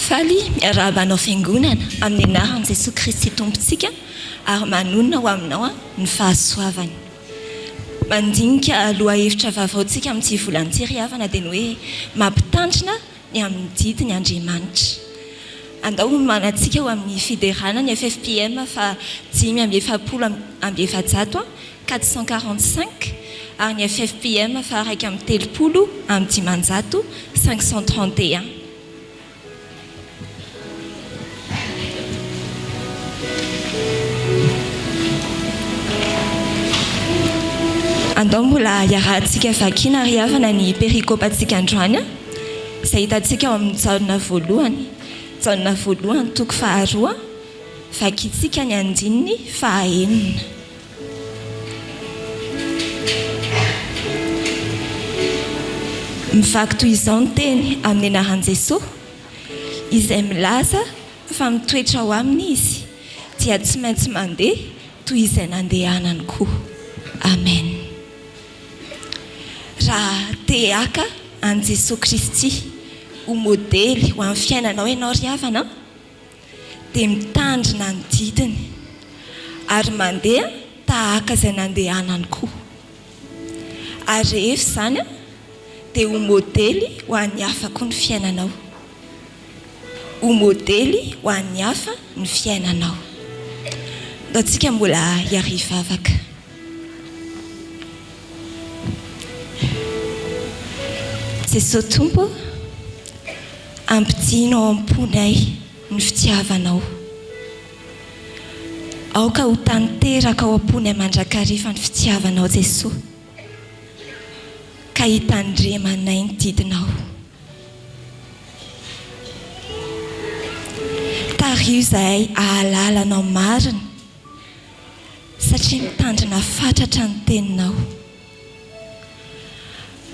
Faly miarahaba anao Fiangonana amin'ny anaran'i Jesoa Kristy Tompontsika ary manonona ho aminao ny fahasoavany. Mandinika lohahevitra vaovao tsika amin'ity volana ity ry havana dia ny hoe mampitandrina ny amin'ny didiny Andriamanitra. Andao homanantsika ho amin'ny fiderana ny ffpm faha 445, 445, ary ny ffpm faha 531, 531. Andao mbola hiarahantsika vakiana ry havana ny perikopantsika androany izay hitantsika ao amin'ny Jaona voalohany, Jaona voalohany toko faharoa, vakintsika ny andininy fahaenina. Mivaky toy izao ny teny amin'ny anaran'i Jesoa, Izay milaza fa mitoetra ao aminy izy dia tsy maintsy mandeha toy izay nandehanany koa. Amen. Raha te haka an'i Jesoa Kristy ho modely ho an'ny fiainanao ianao ry havana an, dia mitandrina ny didiny ary mandeha tahaka izay nandehanany koa. Ary rehefa izany dia ho modely ho an'ny hafa koa ny fiainanao. Ho modely ho an'ny hafa ny fiainanao. Ndao tsika mbola hiarivavaka. Jesoa Tompo ô, ampidino ao am-ponay ny fitiavanao. Aoka ho tanteraka ao am-ponay mandrakariva ny fitiavanao Jesoa, ka hitandremanay ny didinao. Tariho izahay hahalala Anao marina, satria mitandrina fatratra ny Teninao.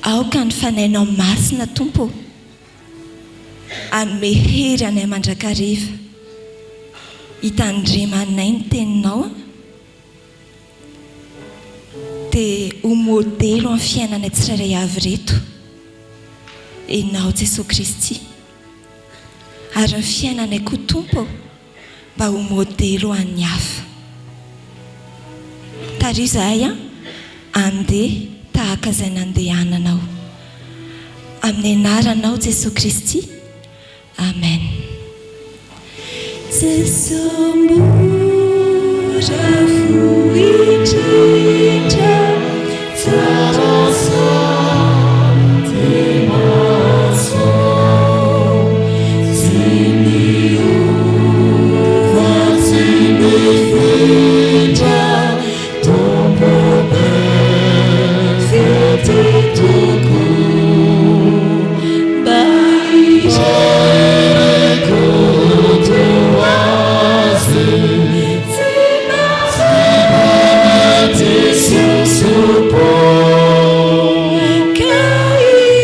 Aoka ny Fanahinao Masina, Tompo ô, hanome hery anay mandrakariva hitandremanay ny Teninao, dia ho modely ho amin'ny fiainanay tsirairay avy ireto Ianao Jesoa Kristy. Ary ny fiainanay koa Tompo ô, mba ho modely ho an'ny hafa. Tariho izahay an, handeha tahaka izay nandehananao. Amin'ny anaranao Jesoa Kristy. Amen. Jeso mora fo indrindra, tsara sady mahasoa, tsy miova, tsy mifindra, Tompo be fitia tokoa. Mba ireko toa azy, tsy mba mety sosopo, ka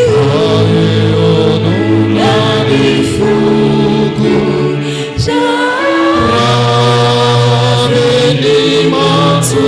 ionona ny foko, raha ny manjo.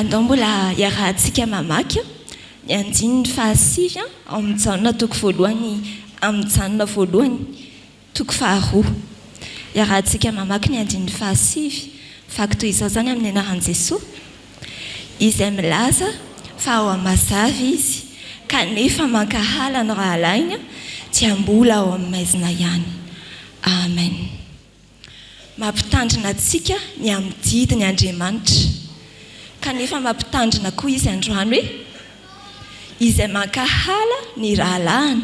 Andao mbola hiarahantsika mamaky ny andininy fahasivy ao amin'ny Jaona toko voalohany amin'ny Jaona voalohany toko faharoa. Iarahantsika mamaky ny andininy fahasivy, vaky toy izao izany amin'ny anaran'i Jesoa, Izay milaza fa ao amin'ny mazava izy kanefa mankahala ny rahalahiny dia mbola ao amin'ny maizina ihany. Amen. Mampitandrina antsika ny amin'ny didiny Andriamanitra. Kanefa mampitandrina koa Izy androany hoe, Izay mankahala ny rahalahiny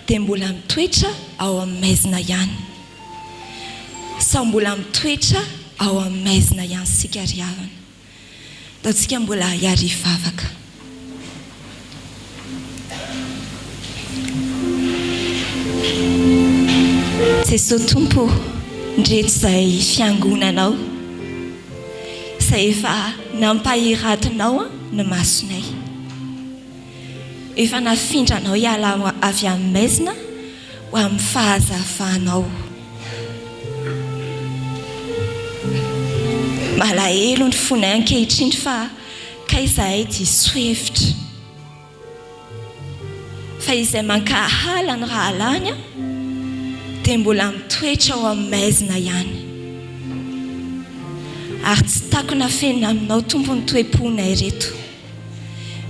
dia mbola mitoetra ao amin'ny maizina ihany. Sao mbola mitoetra ao amin'ny maizina ihany isika ry havana. Ataontsika mbola hiarivavaka. Jesoa Tompo ô, ndreto izay fiangonanao, izay efa nampahiratinao ny masonay. Efa nafindranao hiala avy amin'ny maizina ho amin'ny fahazavanao. Malahelo ny fonay ankehitriny fa kay izahay diso hevitra. Fa izay mankahala ny rahalahiny dia mbola mitoetra ao amin'ny maizina ihany. Ary tsy takona afenina aminao Tompo ny toe-ponay ireto.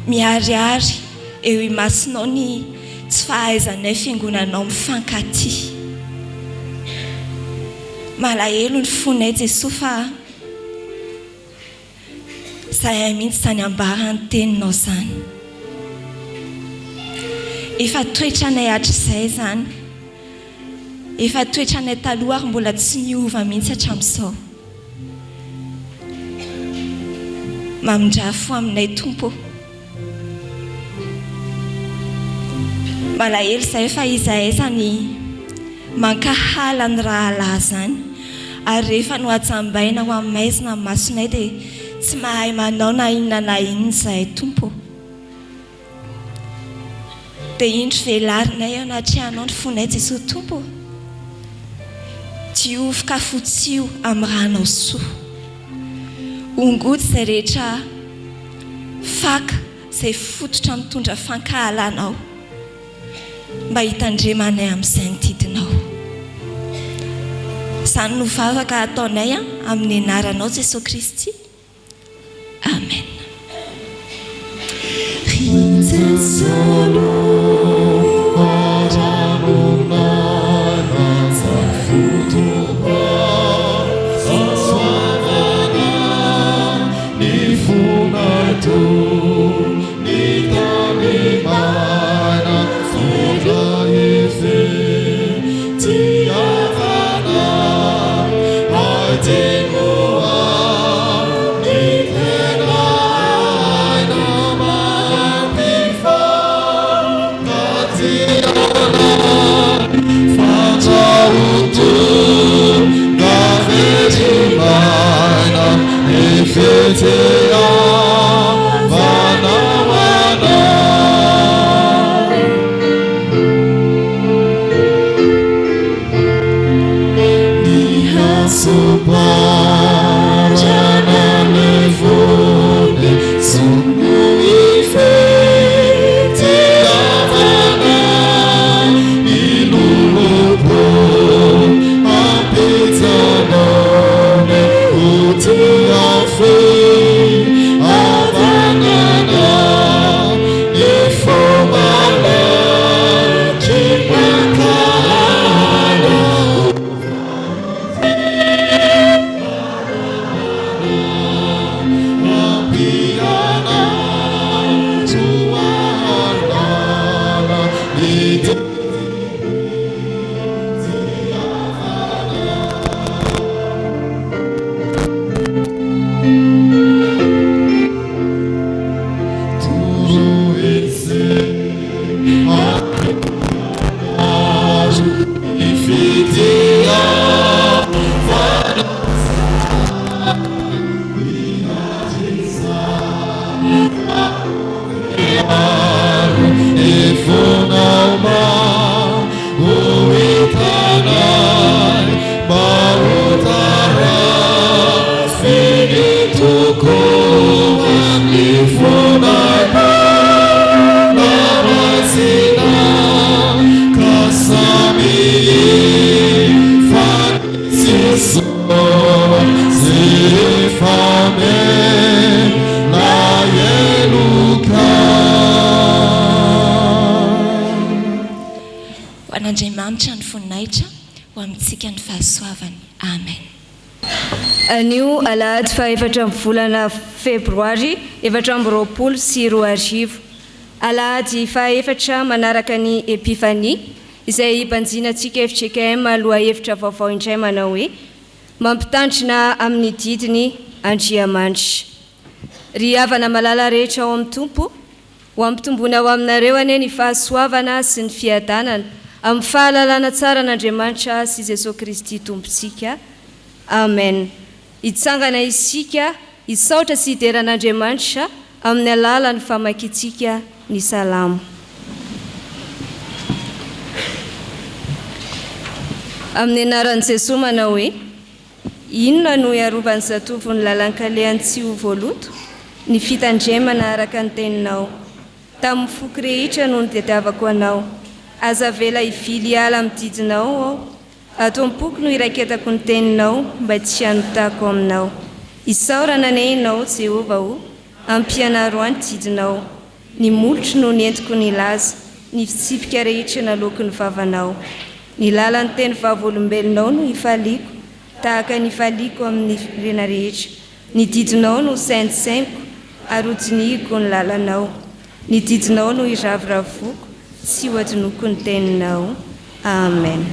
Miharihary eo imasonao ny tsy fahaizanay fiangonanao mifankatia. Malahelo ny fonay Jesoa fa zahay mihitsy izany ambaran'ny teninao izany. Efa toetranay hatrizay izany. Efa toetranay taloha ary mbola tsy niova mihitsy hatramin'izao. Mamindrà fo aminay Tompo ô. Malahelo izahay fa izahay izany mankahala ny rahalahy izany ary rehefa nohajambaina ho amin'ny maizina ny masonay dia tsy mahay manao na inona na inona izahay Tompo ô. Dia indro velarinay eo anatrehanao ny fonay Jesoa Tompo ô. Diovy ka fotsio amin'ny ranao soa. Ongoty izay rehetra faka izay fototra mitondra fankahalanao mba hitandremanay amin'izay ny didinao. Izany no vavaka ataonay amin'ny anaranao Jesoa Kristy. Amen. Andriamanitra ny voninahitra, ho amintsika ny fahasoavany. Amen. Anio alahady fahaefatra amin'ny volana febroary 2024. Alahady fahaefatra manaraka ny Epifania, izay hibanjinantsika fjkm lohahevitra vaovao indray manao hoe, Mampitandrina amin'ny didiny Andriamanitra. Ry havana malala rehetra ao amin'ny Tompo, ho ampitomboina ho aminareo anie ny fahasoavana sy ny fiadanana amin'ny fahalalana tsara an'Andriamanitra sy Jesoa Kristy Tompontsika. Amen. Hitsangana isika hisaotra sy hidera an'Andriamanitra amin'ny alalan'ny famakiantsika ny Salamo. Amin'ny anaran'i Jesoa manao hoe, Inona no hiarovan'ny zatovo ny lalan-kalehany tsy ho voaloto? Ny fitandremana araka ny teninao. Tamin'ny foko rehetra no nitadiavako anao. Aza avela hivily hiala amin'ny didinao aho. Ato am-poko no iraiketako ny teninao mba tsy hanotako aminao. Isaorana anie ianao, Jehovah o, ampianaro ahy ny didinao. Ny molotro no nentiko nilaza ny fitsipika rehetra naloaky ny vavanao. Ny lalan'ny teny vavolombelonao no ifaliako, tahaka ny ifaliako amin'ny rena rehetra. Ny didinao no saintsainiko, ary hodinihiko ny lalanao. Ny didinao no iravoravoako, tsy hohadinoiko ny teninao. Amen.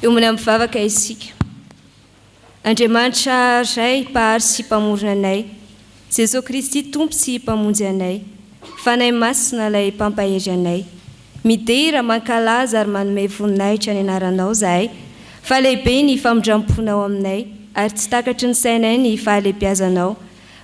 Hiombona mivavaka isika. Andriamanitra Ray Mpahary sy Mpamorona anay, Jesoa Kristy Tompo sy Mpamonjy anay, Fanahy Masina ilay Mpampahery anay. Midera, mankalaza ary manome voninahitra ny anaranao izahay, fa lehibe ny famindram-ponao aminay ary tsy takatry ny sainay ny fahalehibiazanao.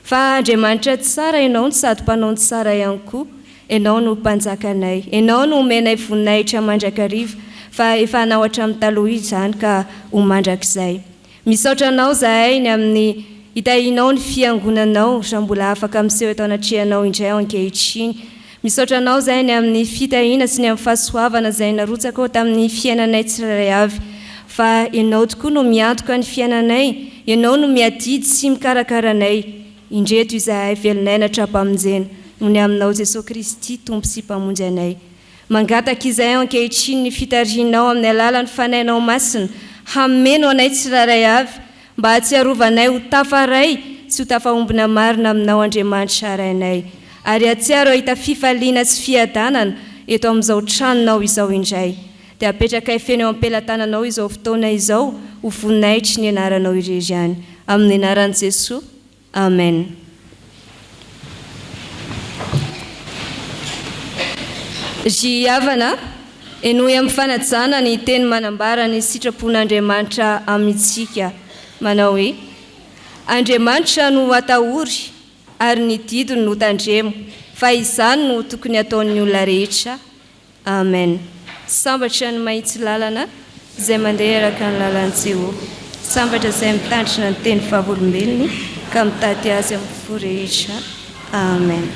Fa Andriamanitra tsara Ianao no sady mpanao ny tsara ihany koa. Ianao no Mpanjakanay. Ianao no omenay voninahitra mandrakariva, fa efa anao hatramin'ny taloha izany ka ho mandrakizay. Misaotra Anao izahay ny amin'ny hitahianao ny Fiangonanao raha mbola afaka miseho eto anatrehanao indray ankehitriny. Misaotra Anao izahay ny amin'ny fitahiana sy ny amin'ny fahasoavana izay narotsakao tamin'ny fiainanay tsirairay avy. Fa Ianao tokoa no miantoka ny fiainanay, Ianao no miadidy sy mikarakara anay. Indreto izahay velon'aina tra-pamonjena, noho ny Aminao Jesoa Kristy Tompo sy Mpamonjy anay. Mangataka izahay ankehitriny ny fitarihinao amin'ny alalan'ny Fanahinao Masina hameno anay tsirairay avy mba hahatsiarovanay ho tafaray sy ho tafaombona marina Aminao Andriamanitra Rainay ary hahatsiaro hahita fifaliana sy fiadanana eto amin'izao tranonao izao indray. Dia apetrakay feno eo am-pelatananao izao fotoana izao ho voninahitry ny Anaranao irery ihany. Amin'ny Anaran'i Jesoa. Amen. Ry havana, henoy amin'ny fanajana ny teny manambara ny sitrapon'Andriamanitra amintsika, manao hoe, Andriamanitra no atahory ary ny didiny no tandremo, fa izany no tokony hataon'ny olona rehetra. Amen. Sambatra ny mahitsy lalana izay mandeha araka ny lalan'i Jehovah. Sambatra izay mitandrina ny teny vavolombelony ka mitady azy amin'ny fo rehetra. Amen.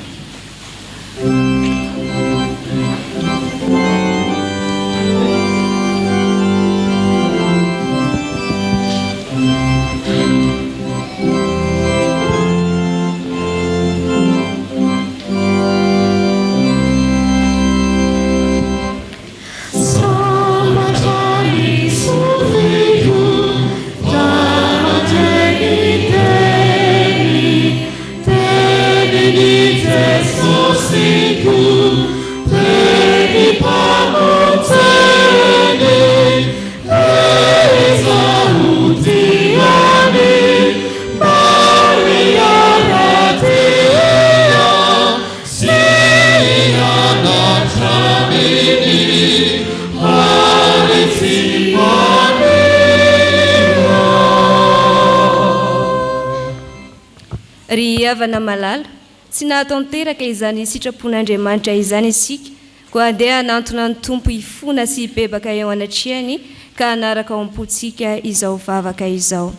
Ry havana malala, tsy nahatanteraka izany sitrapon'Andriamanitra izany isika, koa andeha hanantona ny Tompo hifona sy hibebaka eo anatrehany ka hanaraka ao am-pontsika izao vavaka izao.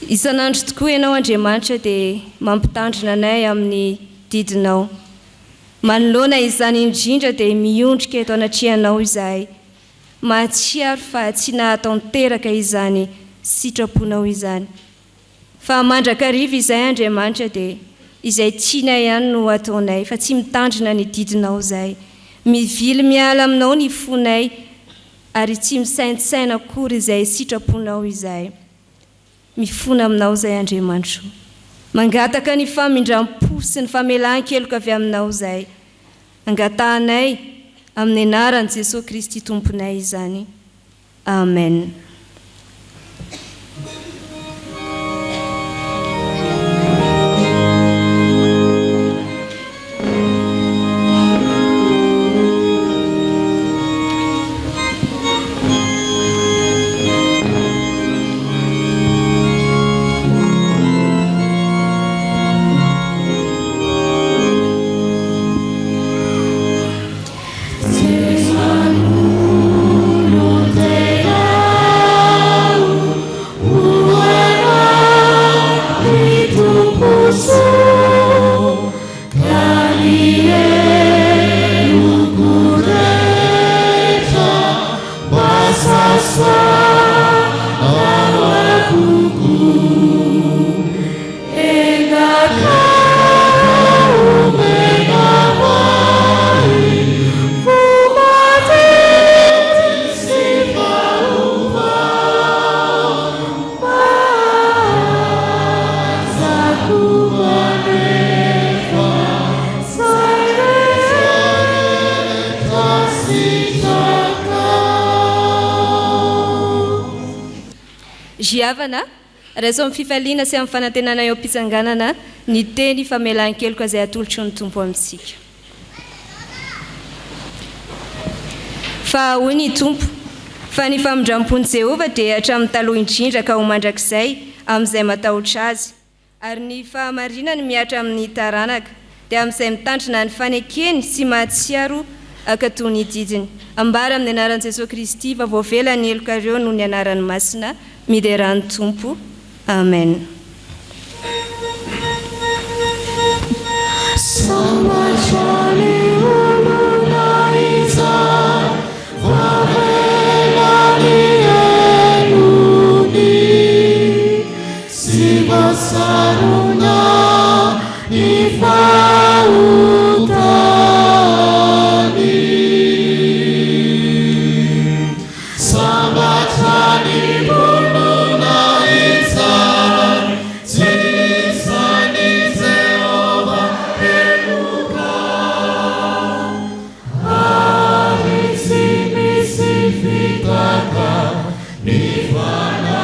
Isan'andro tokoa Ianao Andriamanitra dia mampitandrina anay amin'ny didinao. Manoloana izany indrindra dia miondrika eto anatrehanao izahay, mahatsiaro fa tsy nahatanteraka izany sitraponao izany. Fa mandrakariva izahay Andriamanitra dia izay tianay ihany no ataonay fa tsy mitandrina ny didinao izahay. Mivily miala aminao ny fonay ary tsy misaintsaina akory izay sitraponao izahay. Mifona aminao izahay Andriamanitro. Mangataka ny famindram-po sy ny famelan-keloka avy aminao izahay. Angatahanay amin'ny anaran'i Jesoa Kristy Tomponay izany. Amen. Ry havana, raiso amin'ny fifaliana sy amin'ny fanantenana eo am-pitsanganana ny teny famelan-keloka izay atolotry ny Tompo amintsika. Fa hoy ny Tompo, Fa ny famindram-pon'i Jehovah dia hatramin'ny taloha indrindra ka ho mandrakizay amin'izay matahotra Azy, ary ny fahamarinany mihatra amin'ny taranaka. dia amin'izay mitandrina ny fanekeny sy mahatsiaro hankatò ny didiny. Ambara amin'ny anaran'i Jesoa Kristy fa voavela ny helokareo noho ny anarany masina. Miderà ny Tompo. Amen. Sambatra ny olona izay voavela ny helony sy voasarona ny fahotany. Sambatra ny olona izay tsy sain'i Jehovah heloka, ary tsy misy fitaka ny fanahiny.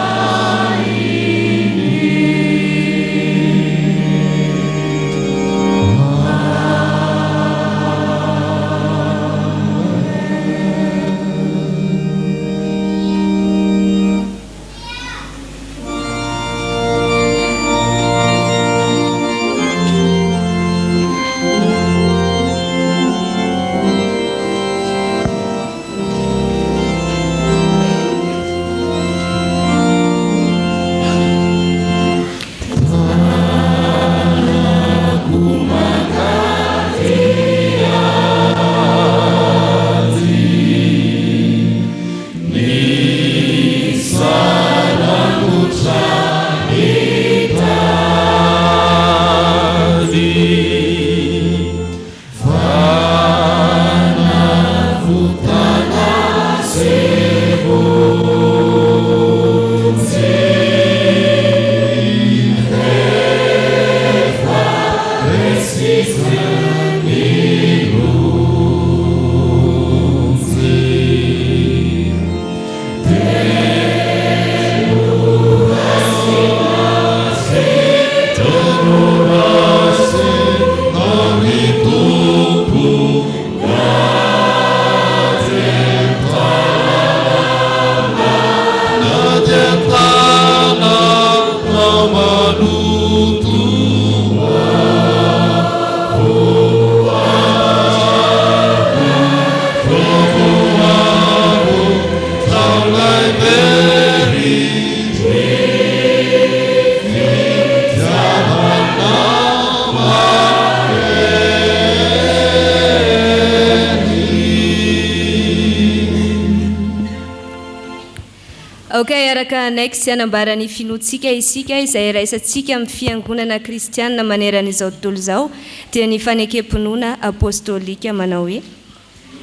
Aoka hiaraka hanaiky sy hanambara ny finoantsika isika izay iraisantsika amin'ny Fiangonana kristiana manerana izao tontolo izao dia ny fanekem-pinoana apostolika manao hoe,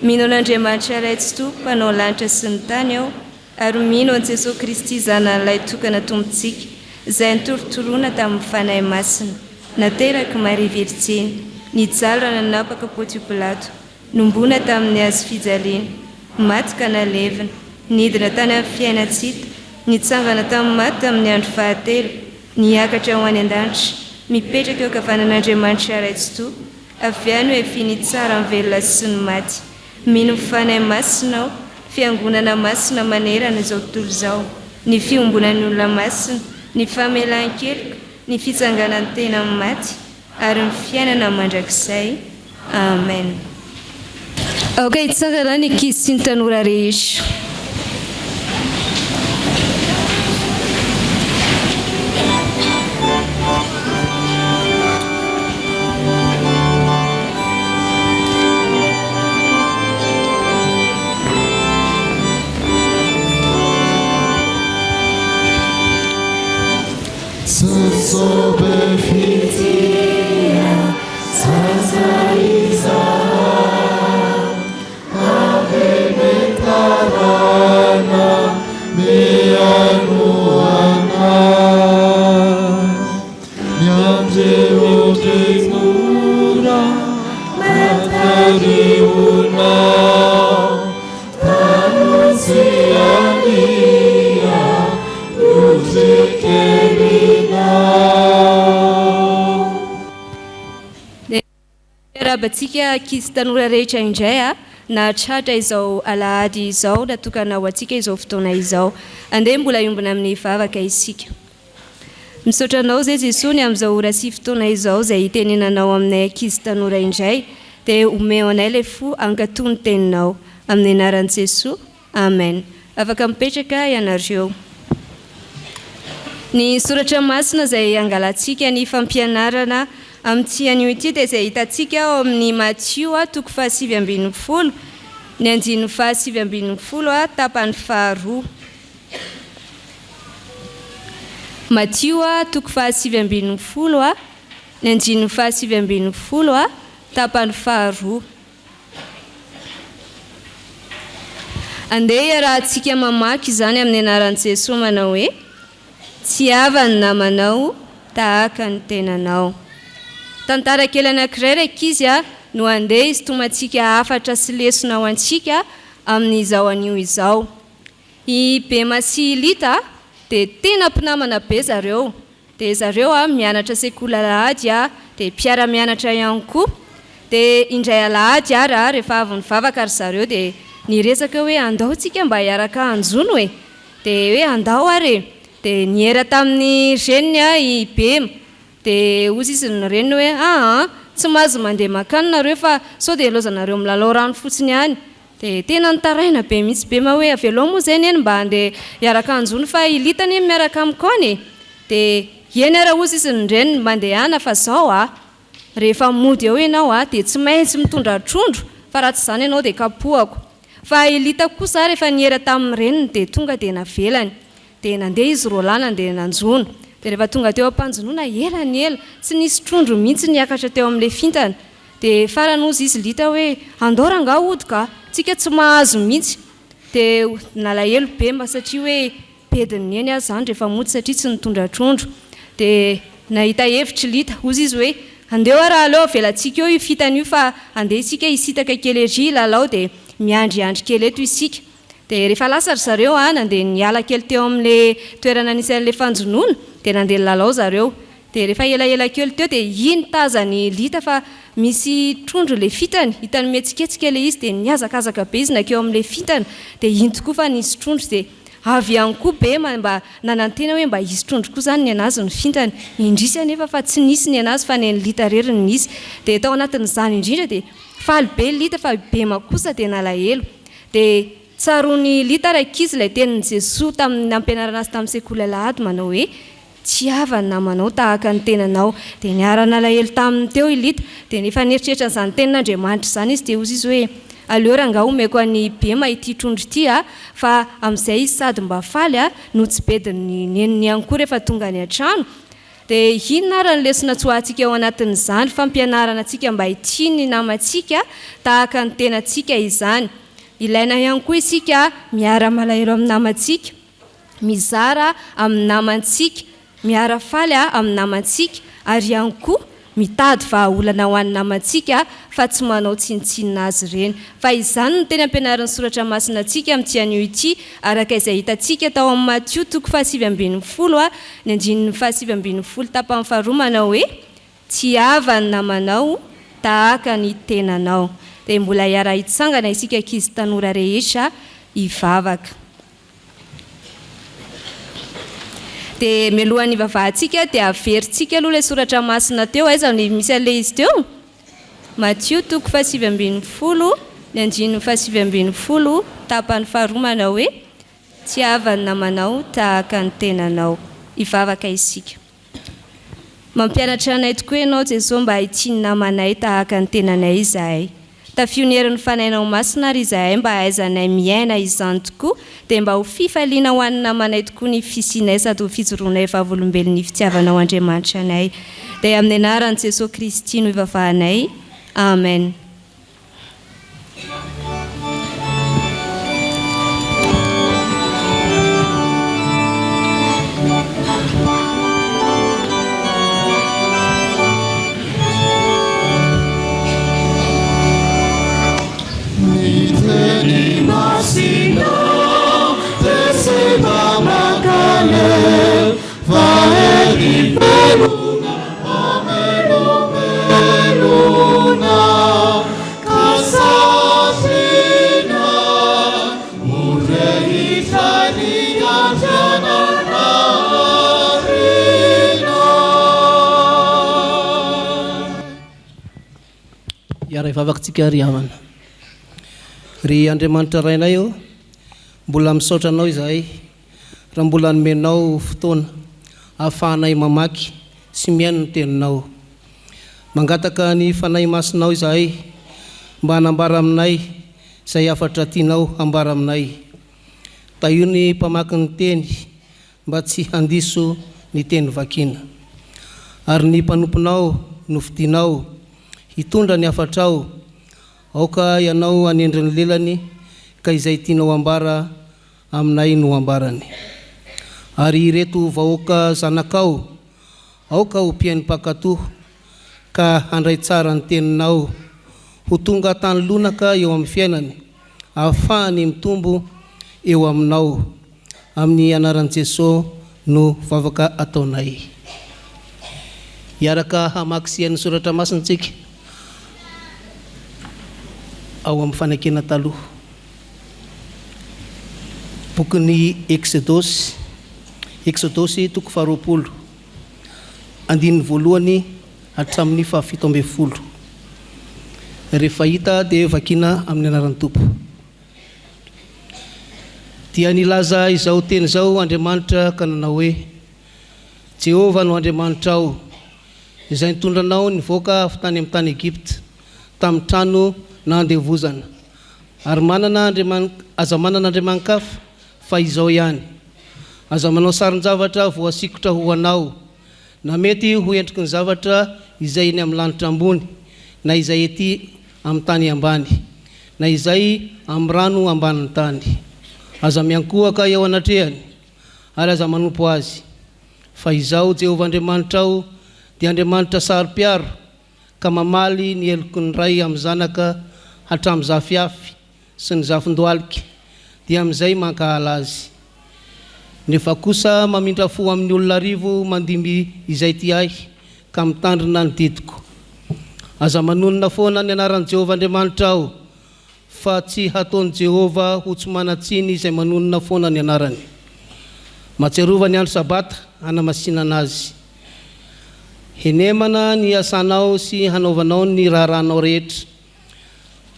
Mino an'Andriamanitra Ray Tsitoha Mpanao lanitra sy ny tany aho ary mino an'i Jesoa Kristy Zanany Lahitokana Tompontsika izay notorotoroina tamin'ny Fanahy Masina, naterak'i Maria Virjiny, nijaly raha nanapaka Pontio Pilato, Nombona tamin'ny hazo fijaliana, maty ka nalevina, nidina tany amin'ny fiainan-tsy hita, nitsangana tamin'ny maty tamin'ny andro fahatelo, niakatra ho any an-danitra, mipetraka eo ankavanan'Andriamanitra Ray Tsitoha, avy any ho efi nitsara ny velona sy ny maty. Mino ny Fanahy Masina aho, Fiangonana masina manerana izao tontolo izao, ny fiombonan'ny olona masina, ny famelan-keloka, ny fitsanganan'ny tena amin'ny maty, ary ny fiainana mandrakizay. Amen. Aoka hitsangana ny ankizy sy ny tanora rehetra. Miarahaba antsika ankizy tanora rehetra indray a, nahatratra izao alahady izao natokana ho antsika izao fotoana izao. Andeha mbola hiombona amin'ny vavaka isika. Misaotra Anao izay Jesoa ny amin'izao ora sy fotoana izao izay hitenenanao aminay ankizy tanora indray dia omeo anay ilay fo hankatò ny teninao. Amin'ny anaran'i Jesoa. Amen. Afaka mipetraka ianareo. Ny soratra masina izay angalantsika ny fampianarana amin'ity anio ity dia izay hitantsika ao amin'ny Matio toko fahasivy ambin'ny folo, ny andininy fahasivy ambin'ny folo tapany faharoa. Matio toko fahasivy ambin'ny folo, ny andininy fahasivy ambin'ny folo tapany faharoa. Andeha hiarahantsika mamaky izany amin'ny anaran'i Jesoa manao hoe, Tiava ny namanao tahaka ny tenanao. Tantara kely anankiray ry ankizy a, no andeha hisintomantsika hafatra sy lesona ho antsika amin'izao anio izao. I Bema sy i Lita dia tena mpinamana be zareo. Dia zareo a mianatra sekoly alahady a, dia mpiara-mianatra ihany koa. Dia indray alahady ary a, rehefa avy nivavaka ry zareo dia niresaka hoe andao tsika mba hiaraka hanjono e. Dia hoe andao ary e. Dia niera tamin'ny reniny a i Bema. Dia hozy izy ny reniny hoe aa, tsy mahazo mandeha mankany nareo fa sao dia ilaozanareo milalao rano fotsiny any. Dia tena nitaraina be mihitsy Bema hoe avelao moa izay neny mba handeha hiaraka hanjono fa i Lita anie miaraka amiko any e! Dia eny ara hozy izy ny reniny mandehana fa zao a! Rehefa mody eo ianao a! Dia tsy maintsy mitondra trondro fa raha tsy izany ianao dia kapohako. Fa i Lita kosa rehefa niera tamin'ny reniny dia tonga dia navelany. Dia nandeha izy roalahy nandeha nanjono. Dia rehefa tonga teo am-panjonoana ela ny ela, tsy nisy trondro mihitsy niakatra teo amin'ilay fintana. Dia farany hozy izy Lita hoe, andao rangaha hody ka! Tsika tsy mahazo mihitsy. Dia nalahelo Bema satria hoe bedin'i Neny aza izany rehefa mody satria tsy nitondra trondro. Dia nahita hevitra i Lita. Hozy izy hoe, andeha hoa raha aleo avelantsika eo io fintana io fa andeha isika hisintaka kely ery hilalao dia miandriandry kely eto isika. Dia rehefa lasa ry zareo an, nandeha niala kely teo amin'ilay toerana nisy an'ilay fanjonoana, dia nandeha nilalao zareo. Dia rehefa elaela kely teo dia iny tazan'i Lita fa misy trondro ilay fintana, hitany mihetsiketsika ilay izy dia nihazakazaka be izy nankeo amin'ilay fintana, dia iny tokoa fa nisy trondro dia avy ihany koa Bema mba nanantena hoe mba hisy trondro koa izany ny an'azy ny fintana. Indrisy anefa fa tsy nisy ny an'azy fa ny an'i Lita irery no nisy. Dia tao anatin'izany indrindra dia faly be Lita fa i Bema kosa dia nalahelo. Dia tsaroan'i Lita rankizy ilay tenin'i Jesoa tamin'ny nampianarana azy tamin'ny sekoly alahady manao hoe, Tiava ny namanao tahaka ny tenanao. Dia niara-nalahelo taminy teo i Lita. Dia nefa nieritreritra an'izany tenin'Andriamanitra izany izy dia hozy izy hoe, Aleo rangahy omeko an'i Bema ity trondro ity a, fa amin'izay izy sady mba faly a, no tsy bedin'ny neniny ihany koa rehefa tonga any an-trano. Dia inona ary ny lesona tsoahantsika ao anatin'izany fampianarana antsika mba hitia ny namantsika tahaka ny tenantsika izany? Ilaina ihany koa isika miara-malahelo amin'ny namantsika, mizara amin'ny namantsika, miara-faly amin'ny namantsika ary ihany koa mitady vahaolana ho an'ny namantsika fa tsy manao tsinontsinona azy ireny. Fa izany no teny ampianarin'ny Soratra Masina antsika amin'ity anio ity, araka izay hitantsika tao amin'ny Matio toko fahasivy ambin'ny folo, ny andininy fahasivy ambin'ny folo tapany faharoa manao hoe, Tiava ny namanao tahaka ny tenanao. Dia mbola hiara-hitsangana isika ankizy tanora rehetra hivavaka. Dia mialohan'ny hivavahantsika dia averintsika aloha ilay soratra masina teo. Aiza no misy an'ilay izy teo? Matio toko fahasivy ambin'ny folo, ny andininy fahasivy ambin'ny folo, tapany faharoa manao hoe, Tiava ny namanao tahaka ny tenanao. Hivavaka isika. Mampianatra anay tokoa Ianao Jesoa mba hitia ny namanay tahaka ny tenanay izahay. Tafio ny herin'ny Fanahinao Masina ary izahay mba hahaizanay miaina izany tokoa dia mba ho fifaliana ho an'ny namanay tokoa ny fisianay sady ho fijoroanay vavolombelon'ny fitiavanao Andriamanitra anay. Dia amin'ny anaran'i Jesoa Kristy no ivavahanay. Amen. Ny teny masina dia tsy mba mankaleo fa hery velona mamelombelona. Hiara-hivavaka tsika ry havana. Ry Andriamanitra Rainay ô, mbola misaotra Anao izahay raha mbola nomenao fotoana ahafahanay mamaky sy mihaino ny Teninao. Mangataka ny Fanahy Masinao izahay mba hanambara aminay izay hafatra tianao hambara aminay. Tahio ny mpamaky ny Teny mba tsy handiso ny teny vakina. Ary ny mpanomponao nofidinao hitondra ny hafatrao, aoka ianao hanendry ny lelany ka izay tianao hambara aminay no hambarany. Ary ireto vahoaka zanakao, aoka ho mpihaino mpankatò ka handray tsara ny teninao, ho tonga tany lonaka eo amin'ny fiainany, ahafahany mitombo eo aminao. Amin'ny anaran'i Jeso no vavaka ataonay. Hiaraka hamaky sy hihaino ny soratra masina tsika ao amin'ny fanekena taloha. Bokin'ny Eksodosy, Eksodosy toko faharoapolo, andininy voalohany hatramin'ny fahafito ambin'ny folo. Rehefa hita dia vakiana amin'ny anaran'ny Tompo. Dia nilaza izao teny izao Andriamanitra ka nanao hoe, Jehovah no Andriamanitrao, izay nitondra anao nivoaka avy tany amin'ny tany Egypta, tamin'ny trano nandevozana. Ary manana andriamani, aza manana andriamani-kafa, fa Izaho ihany. Aza manao sarin-javatra voasikotra ho anao, na mety ho endriky ny zavatra izay eny amin'ny lanitra ambony, na izay ety amin'ny tany ambany, na izay amin'ny rano ambanin'ny tany. Aza miankohoka eo anatrehany, ary aza manompo azy. Fa Izaho, Jehovah Andriamanitrao, dia Andriamanitra saro-piaro, ka mamaly ny heloky ny ray amin'ny zanaka hatramin'ny zafiafy sy ny zafin-dohalika, dia amin'izay mankahala azy. Nefa kosa mamindra fo amin'ny olona arivo mandimby izay tia ahy ka mitandrina ny didiko. Aza manonona foana ny anaran'i Jehovah Andriamanitrao, fa tsy hataon'i Jehovah ho tsy manan-tsiny izay manonona foana ny anarany. Mahatsiarova ny andro Sabata hanamasinana azy. Henemana ny hiasanao sy hanaovanao ny raharahanao rehetra,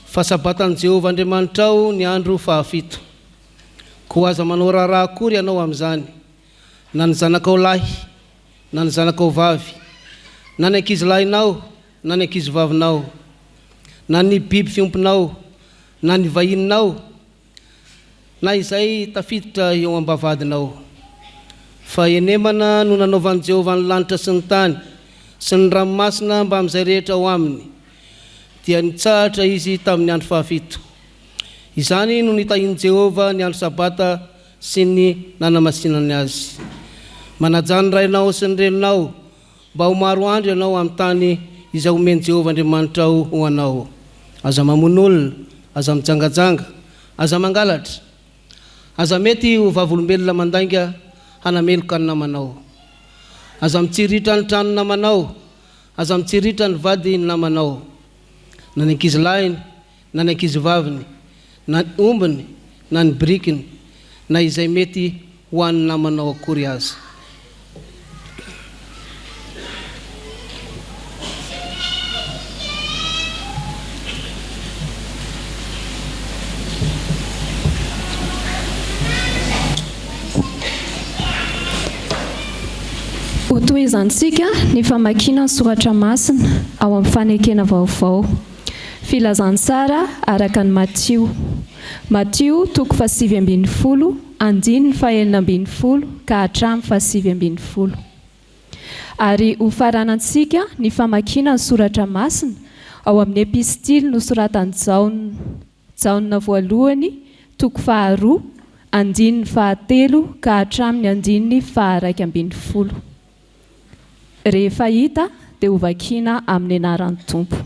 fa Sabatan'i Jehovah Andriamanitrao ny andro fahafito. Koa aza manao raharaha akory ianao amin'izany, na ny zanakao lahy, na ny zanakao vavy, na ny ankizilahinao, na ny ankizivavinao, na ny biby fiompinao, na ny vahininao, na izay tafiditra eo am-bavahadinao. Fa henemana no nanaovan'i Jehovah ny lanitra sy ny tany, sy ny ranomasina mbamin'izay rehetra ao aminy. Dia nitsahatra izy tamin'ny andro fahafito. Izany no nitahian'i Jehovah ny andro Sabata sy ny nanamasinany azy. Manajà ny rainao sy ny reninao, Mba ho maro andro ianao amin'ny tany izay omen'i Jehovah Andriamanitrao ho anao. Aza mamono olona, aza mijangajanga, aza mangalatra. Aza mety ho vavolombelona mandainga hanameloka ny namanao. Aza mitsiriritra ny tranon'ny namanao, aza mitsiriritra ny vadin'ny namanao, na ny ankizilahiny, na ny ankizivaviny, na ny ombiny, na ny birikiny, na izay mety ho an'ny namanao akory aza. Hotohizantsika ny famakiana ny soratra masina ao amin'ny fanekena vaovao. Filazantsara araka an'i Matio. Matio toko fahasivy ambin'ny folo, andininy fahenina ambin'ny folo ka hatramin'ny fahasivy ambin'ny folo. Ary hofaranantsika ny famakiana ny soratra masina ao amin'ny epistily nosoratan'i Jaona. Jaona voalohany toko faharoa, andininy fahatelo ka hatramin'ny andininy faharaika ambin'ny folo. Rehefa hita dia hovakiana amin'ny anaran'ny Tompo.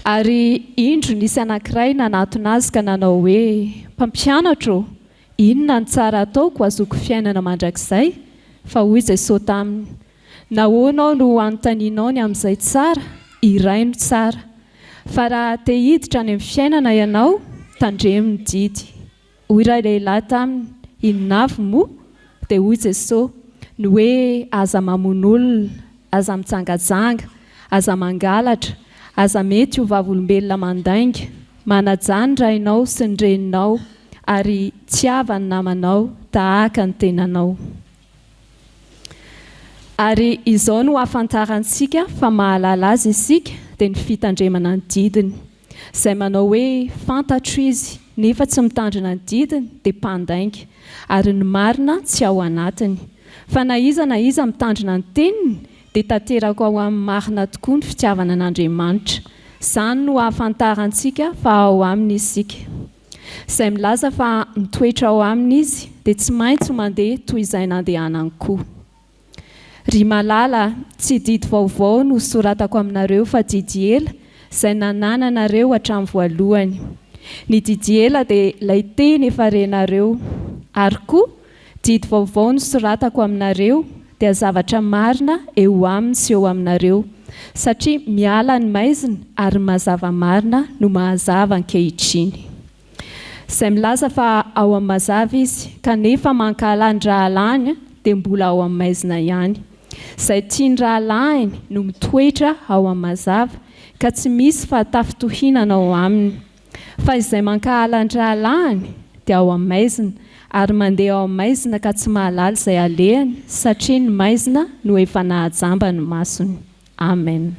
Ary indro nisy anankiray nanatona azy ka nanao hoe, Mpampianatra ô, inona no tsara hataoko hahazoako fiainana mandrakizay? Fa hoy Jesoa taminy, Nahoana aho no anontanianao ny amin'izay tsara? Iray no tsara. Fa raha te hiditra any amin'ny fiainana ianao, tandremo ny didy. Hoy ralehilahy taminy, Inona avy moa? Dia hoy Jesoa, Ny hoe aza mamono olona, aza mijangajanga, aza mangalatra, Aza mety ho vavolombelona mandainga, manajà ny rainao sy ny reninao, ary tiava ny namanao tahaka ny tenanao. Ary izao no ahafantarantsika fa mahalala Azy isika, dia ny fitandremana ny didiny. Izay manao hoe, Fantatro Izy, nefa tsy mitandrina ny didiny, dia mpandainga, ary ny marina tsy ao anatiny. Fa na iza na iza mitandrina ny teniny, dia tanteraka ao aminy marina tokoa ny fitiavana an'Andriamanitra. Izany no ahafantarantsika fa ao aminy isika. Izay milaza fa mitoetra ao aminy izy, dia tsy maintsy mandeha toy izay nandehanany koa. Ry malala, tsy didy vaovao no soratako aminareo fa didy ela, izay nanananareo hatramin'ny voalohany. Ny didy ela dia ilay teny efa renareo. Ary koa, didy vaovao no soratako aminareo dia zavatra marina eo aminy sy eo aminareo, satria miala ny maizina ary ny mazava marina no mahazava ankehitriny. Izay milaza fa ao amin'ny mazava izy, kanefa mankahala ny rahalahiny dia mbola ao amin'ny maizina ihany. Izay tia ny rahalahiny no mitoetra ao amin'ny mazava, ka tsy misy fahatafintohinana ao aminy. Fa izay mankahala ny rahalahiny dia ao amin'ny maizina, ary mandeha ao amin'ny maizina ka tsy mahalala izay alehany, satria ny maizina no efa nahajamba ny masony. Amen.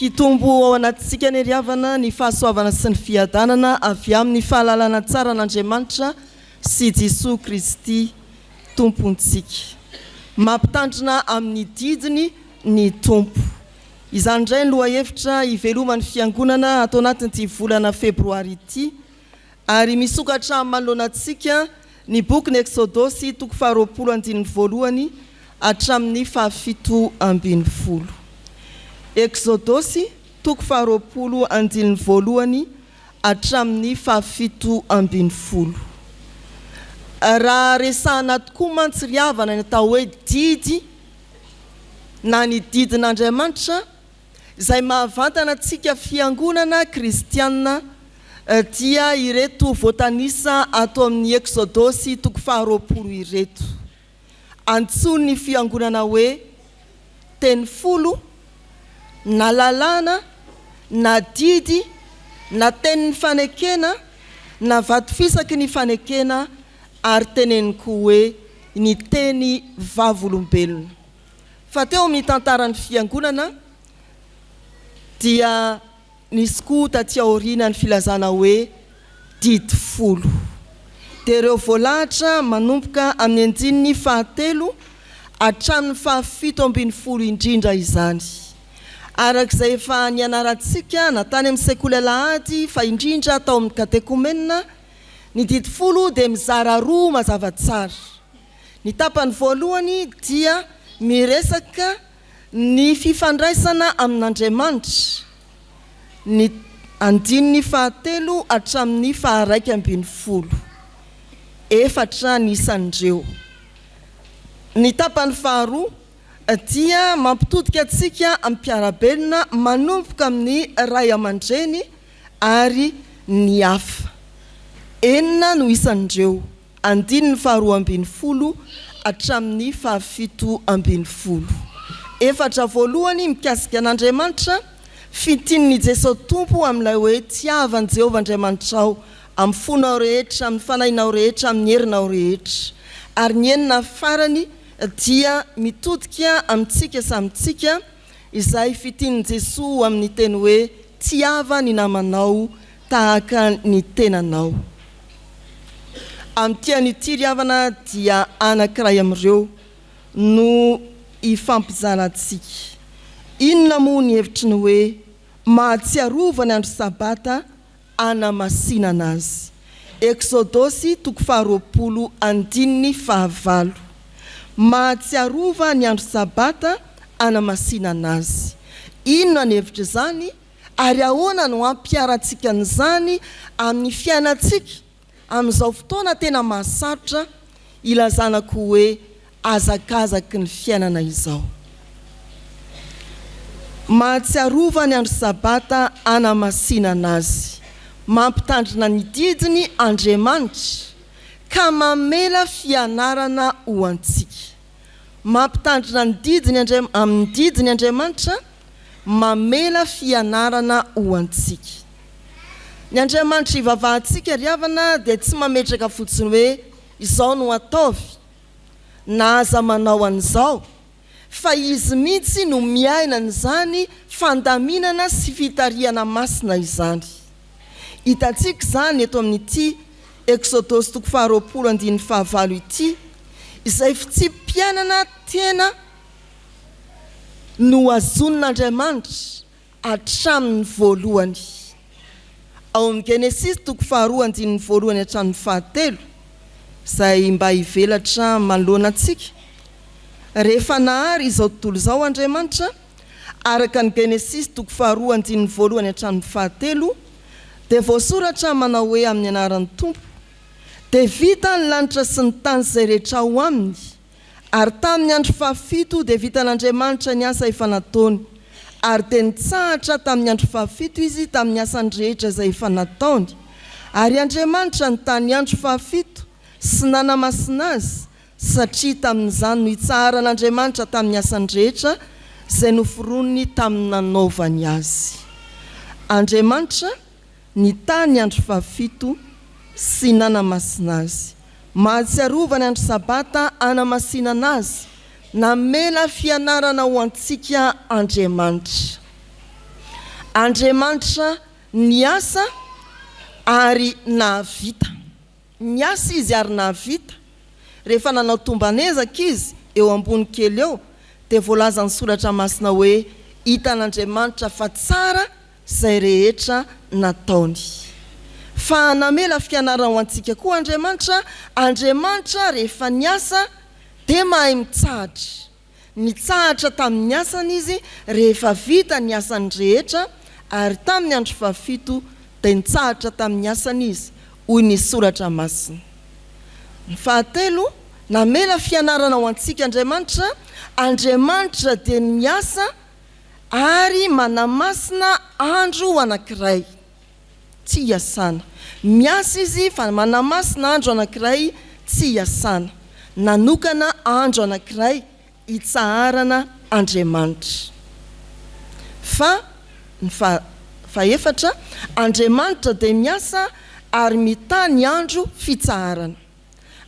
Hitombo ao anatintsika anie ry havana ny fahasoavana sy ny fiadanana avy amin'ny fahalalana tsara an'Andriamanitra sy Jesoa Kristy Tompontsika. Mampitandrina amin'ny didiny ny Tompo. Izany indray ny lohahevitra hiveloman'ny Fiangonana ato anatin'ity volana febroary ity ary misokatra manoloana antsika ny bokin'ny Eksodosy toko faharoapolo andininy voalohany hatramin'ny fahafito ambin'ny folo. Eksodosy toko faharoapolo andininy voalohany hatramin'ny fahafito ambin'ny folo. Raha resahana tokoa mantsy ry havana ny atao hoe didy na ny didin'Andriamanitra izay mahavantana antsika fiangonana kristiana dia ireto voatanisa ato amin'ny Eksodosy toko faharoapolo ireto. Antsoin'ny fiangonana hoe teny folo na lalàna na didy na tenin'ny fanekena na vato fisaky ny fanekena ary teneniny koa hoe. ny teny vavolombelona. Fa teo amin'ny tantaran'ny Fiangonana dia nisy koa taty aoriana ny filazana hoe didy folo. Dia ireo voalahatra manomboka amin'ny andininy fahatelo hatramin'ny fahafito ambinifolo indrindra izany. Araka izay efa nianarantsika na tany amin'ny sekoly alahady fa indrindra tao amin'ny katekomenina, ny didy folo dia mizara roa mazava tsara. Ny tapany voalohany dia miresaka ny fifandraisana amin'Andriamanitra, ny andininy fahatelo hatramin'ny faharaika ambinifolo. Efatra ny isan'ireo. Ny tapany faharoa dia mampitodika antsika amin'ny mpiara-belona manomboka amin'ny ray aman-dreny ary ny hafa. Enina no isan'ireo. Andininy faharoa ambinifolo hatramin'ny fahafito ambinifolo. Efatra voalohany mikasika an'Andriamanitra, fintinin'i Jesoa Tompo amin'ilay hoe tiava an'i Jehovah Andriamanitrao amin'ny fonao rehetra, amin'ny fanahinao rehetra, amin'ny herinao rehetra. Ary ny enina farany dia mitodika amintsika samy tsika izay fintinin'i Jesoa amin'ny teny hoe tiava ny namanao tahaka ny tenanao. Amin'ity anio ity ry havana dia anankiray amin'ireo no hifampizarantsika. Inona moa ny hevitry ny hoe mahatsiarova ny andro sabata hanamasinana azy? Eksodosy toko faharoapolo andininy fahavalo. Mahatsiarova ny andro sabata hanamasinana azy. Inona ny hevitr'izany? Ary ahoana no hampiharantsika an'izany amin'ny fiainantsika amin'izao fotoana tena mahasarotra ilazana koa hoe hazakazaky ny fiainana izao? Mahatsiarova ny andro Sabata hanamasinana azy. Mampitandrina ny didiny Andriamanitra, ka mamela fianarana ho antsika. Mampitandrina ny didiny Andriam amin'ny didiny Andriamanitra, mamela fianarana ho antsika. Ny Andriamanitra ivavahantsika ry havana dia tsy mametraka fotsiny hoe izao no ataovy na aza manao an'izao fa Izy mihitsy no miaina an'izany fandaminana sy fitarihana masina izany. Hitantsika izany eto amin'ity Eksodosy toko faharoapolo andininy fahavalo ity, izay fitsipi-piainana tena nohazonin'Andriamanitra hatramin'ny voalohany. Ao amin'ny Genesisy toko faharoa andininy voalohany hatramin'ny fahatelo, izay mba hivelatra manoloana antsika, rehefa nahary izao tontolo izao Andriamanitra, araka ny Genesisy toko faharoa andininy voalohany hatramin'ny fahatelo, dia voasoratra manao hoe amin'ny anaran'ny Tompo, dia vita ny lanitra sy ny tany izay rehetra ao aminy, Ary tamin'ny andro fahafito dia vitan'Andriamanitra ny asa efa nataony, ary dia nitsahatra tamin'ny andro fahafito Izy tamin'ny asany rehetra izay efa nataony. Ary Andriamanitra nitaha ny andro fahafito sy nanamasina azy, satria tamin'izany no itsaharan'Andriamanitra tamin'ny asany rehetra izay noforoniny tamin'ny nanaovany azy. Andriamanitra Nitaha ny andro fahafito sy nanamasina azy. Mahatsiarova ny andro Sabata hanamasinana azy. Namela fianarana ho antsika Andriamanitra. Andriamanitra niasa ary nahavita. Niasa izy ary nahavita. Rehefa nanao tomban'ezaka izy, eo ambony kely eo, dia voalazan'ny Soratra Masina hoe, Hitan'Andriamanitra fa tsara izay rehetra nataony. Fa namela fianarana ho antsika koa Andriamanitra, Andriamanitra rehefa niasa dia mahay mitsahatra. Nitsahatra tamin'ny asany Izy rehefa vita ny asany rehetra, ary tamin'ny andro fahafito dia nitsahatra tamin'ny asany Izy, hoy ny Soratra Masina. Ny fahatelo, namela fianarana ho antsika Andriamanitra, Andriamanitra dia miasa ary manamasina andro anankiray tsy hiasana. Miasa izy fa manamasina andro anankiray tsy hiasana. Nanokana andro anankiray hitsaharana Andriamanitra. Fa ny fahefatra, Andriamanitra dia miasa ary mitaha ny andro fitsaharana.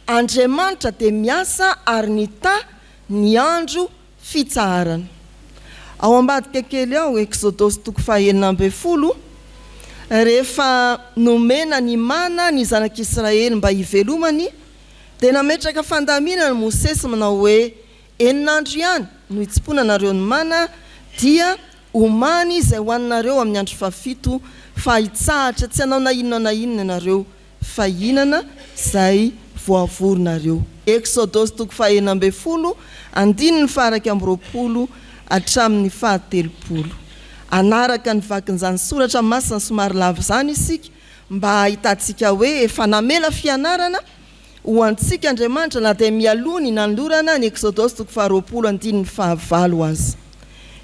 Andriamanitra dia miasa ary nitahy ny andro fitsaharana. Ao ambadika kely ao, Eksodosy toko faha-16, rehefa nomena ny mana ny zanak'Israely mba hivelomany, dia nametraka fandaminana Mosesy manao hoe, Enina andro ihany no hitsimponanareo ny mana, dia omany izay hohaninareo amin'ny andro fahafito, fa hitsahatra tsy hanao na inona na inona ianareo, fa hihinana izay voavorinareo. Eksodosy toko faha-16, andininy faha-21 hatramin'ny faha-30. Hanaraka ny vakin'izany soratra masina somary lava izany isika mba hahitantsika hoe efa namela fianarana ho antsika Andriamanitra na dia mialoha ny nanolorana ny Eksodosy toko faha-20 andininy faha-valo aza.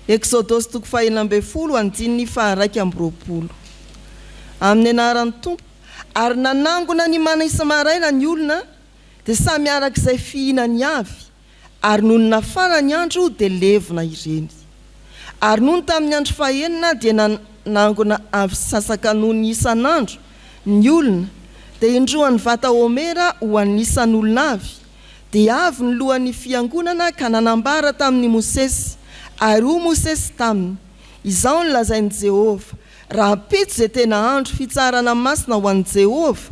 Eksodosy toko faha-16 andininy faha-21. Amin'ny anaran'ny Tompo. Ary nanangona ny mana isa-maraina ny olona, dia samy araka izay fihinany avy, ary nony nafana ny andro dia levona ireny. Ary nony tamin'ny andro fahenina dia nanangona avy sasaka nony isan'andro ny olona, dia indroan'ny vata homera ho an'ny isan'olona avy, dia avy ny lohan'ny fiangonana ka nanambara tamin'i Mosesy, ary hoy Mosesy taminy, Izao no lazain'i Jehovah, Rahampitso izay tena andro fitsaharana masina ho an'i Jehovah,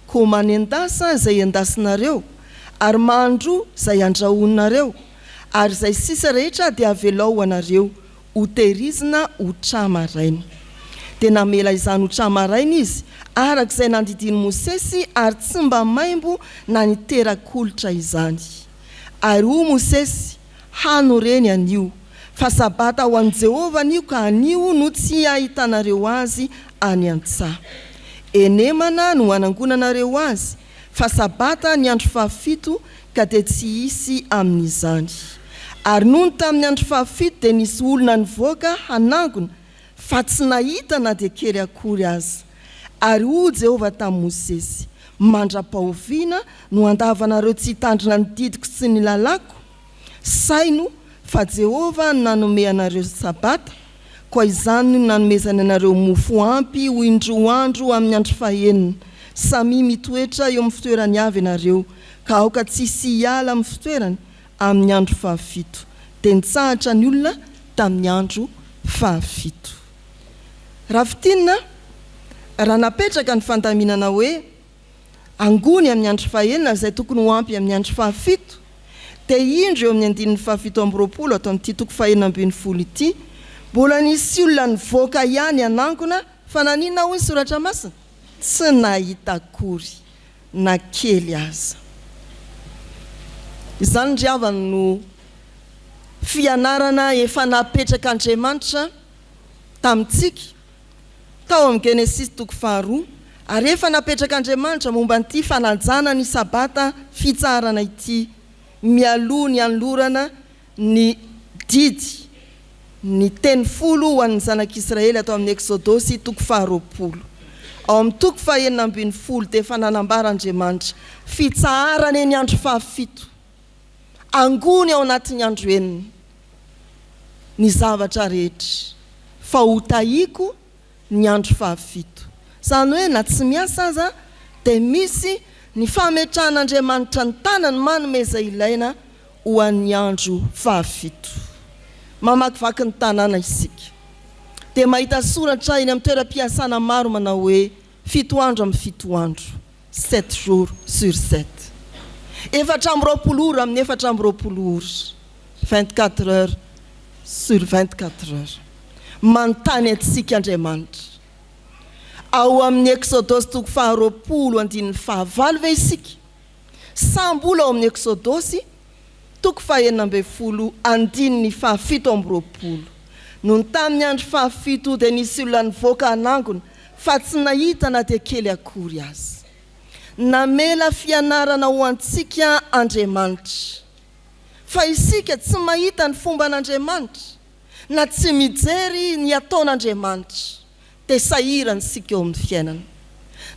koa manendasa izay endasinareo, ary mahandroa izay andrahoinareo, ary izay sisa rehetra dia avelao ho anareo hotehirizina ho tra-maraina. Dia namela izany ho tra-maraina izy, araka izay nandidian'i Mosesy, ary tsy mba maimbo na nitera-kolitra izany. Ary hoy Mosesy, Hano reny anio, fa Sabata ho an'i Jehovah anio ka anio no tsy hahitanareo azy any an-tsaha. Enemana no hanangonanareo azy, fa Sabata ny andro fahafito ka dia tsy hisy amin'izany. Ary nony tamin'ny andro fahafito dia nisy olona nivoaka hanangona, fa tsy nahita na dia kely akory aza. Ary hoy Jehovah tamin'i Mosesy, Mandra-pahoviana no handavanareo tsy hitandrina ny didiko sy ny lalàko? Saino fa Jehovah no nanome anareo Sabata, koa izany no nanomezany anareo mofo ampy ho indroa andro amin'ny andro fahenina. Samia mitoetra eo amin'ny fitoerany avy ianareo, ka aoka tsy hisy hiala amin'ny fitoerany amin'ny andro fahafito. Dia nitsahatra ny olona tamin'ny andro fahafito. Raha fintinina, raha napetraka ny fandaminana hoe angony amin'ny andro fahenina izay tokony ho ampy amin'ny andro fahafito, dia indro eo amin'ny andininy fahafito amby 20 ato amin'ity toko faha-16 ity, mbola nisy olona nivoaka ihany hanangona, fa naninona hoy ny Soratra Masina? Tsy nahita akory na kely aza. Izany ry havana no fianarana efa napetrak'Andriamanitra tamintsika tao amin'ny Genesisy toko faharoa, ary efa napetrak'Andriamanitra momba an'ity fanajana ny Sabata fitsaharana ity mialoha ny hanolorana ny didy, ny teny folo ho an'ny zanak'Israely ato amin'ny Eksodosy toko faharoapolo. Ao amin'ny toko faha-16 dia efa nanambara Andriamanitra fitsaharana eny andro fahafito. Angony ao anatin'ny andro enina ny zavatra rehetra, fa hotahiako ny andro fahafito. Izany hoe na tsy miasa aza dia misy ny fametrahan'Andriamanitra ny tanany manome izay ilaina ho an'ny andro fahafito. Mamakivaky ny tanàna isika dia mahita soratra eny amin'ny toeram-piasana maro manao hoe fito andro amin'ny fito andro, sept jours sur sept. 24 ora amin'ny 24 ora, 24 heures sur 24 heures. Manontany antsika Andriamanitra. Ao amin'ny Eksodosy toko faha-20 andininy fahavalo ve isika? Sa mbola ao amin'ny Eksodosy toko faha-16 andininy faha-27? Nony tamin'ny andro fahafito dia nisy olona nivoaka hanangona fa tsy nahita na dia kely akory aza. Namela fianarana ho antsika Andriamanitra. Fa isika tsy mahita ny fomban'Andriamanitra na tsy mijery ny ataon'Andriamanitra dia sahirana isika eo amin'ny fiainana.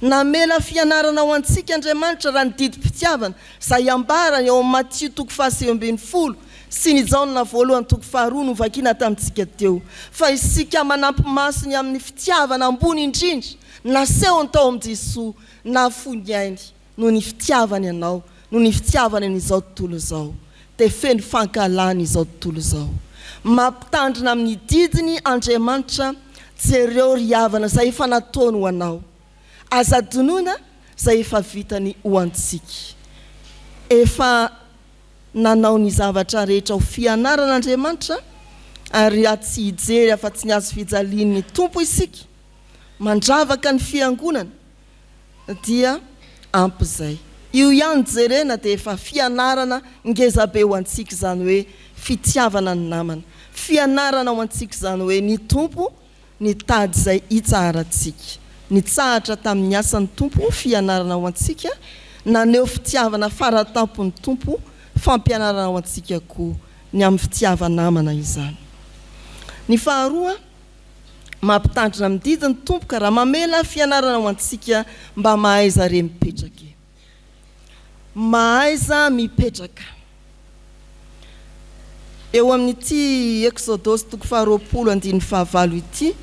Namela fianarana ho antsika Andriamanitra raha ny didim-pitiavana izay ambarany ao amin'ny Matio toko faha-19 sy ny Jaona voalohany toko faharoa novakiana tamintsika teo fa isika manampy maso ny amin'ny fitiavana ambony indrindra nasehony tao amin'i Jesoa nahafoy ny ainy noho ny fitiavany anao. Noho ny fitiavany an'izao tontolo izao, dia feno fankahalana izao tontolo izao. Mampitandrina amin'ny didiny Andriamanitra, jereo ry havana izay efa nataony ho anao. Aza adinoina izay efa vitany ho antsika. Efa nanao ny zavatra rehetra ho fianarana Andriamanitra, ary raha tsy hijery afa-tsy ny hazo fijalian'ny Tompo isika, mandravaka ny fiangonana, dia ampy izay. Io ihany jerena dia efa fianarana ngezabe ho antsika izany hoe fitiavana ny namana. Fianarana ho antsika izany hoe ny Tompo nitady izay hitsaharantsika. Nitsahatra tamin'ny asan'ny Tompo fianarana ho antsika, naneho fitiavana faratampon'ny Tompo fampianarana ho antsika koa ny amin'ny fitiava-namana izany. Ny faharoa, Mampitandrina amin'ny didy ny Tompo ka raha mamela fianarana ho antsika mba mahaiza re mipetraka e. Mahaiza mipetraka. Eo amin'ity Eksodosy toko faharoapolo andininy fahavalo ity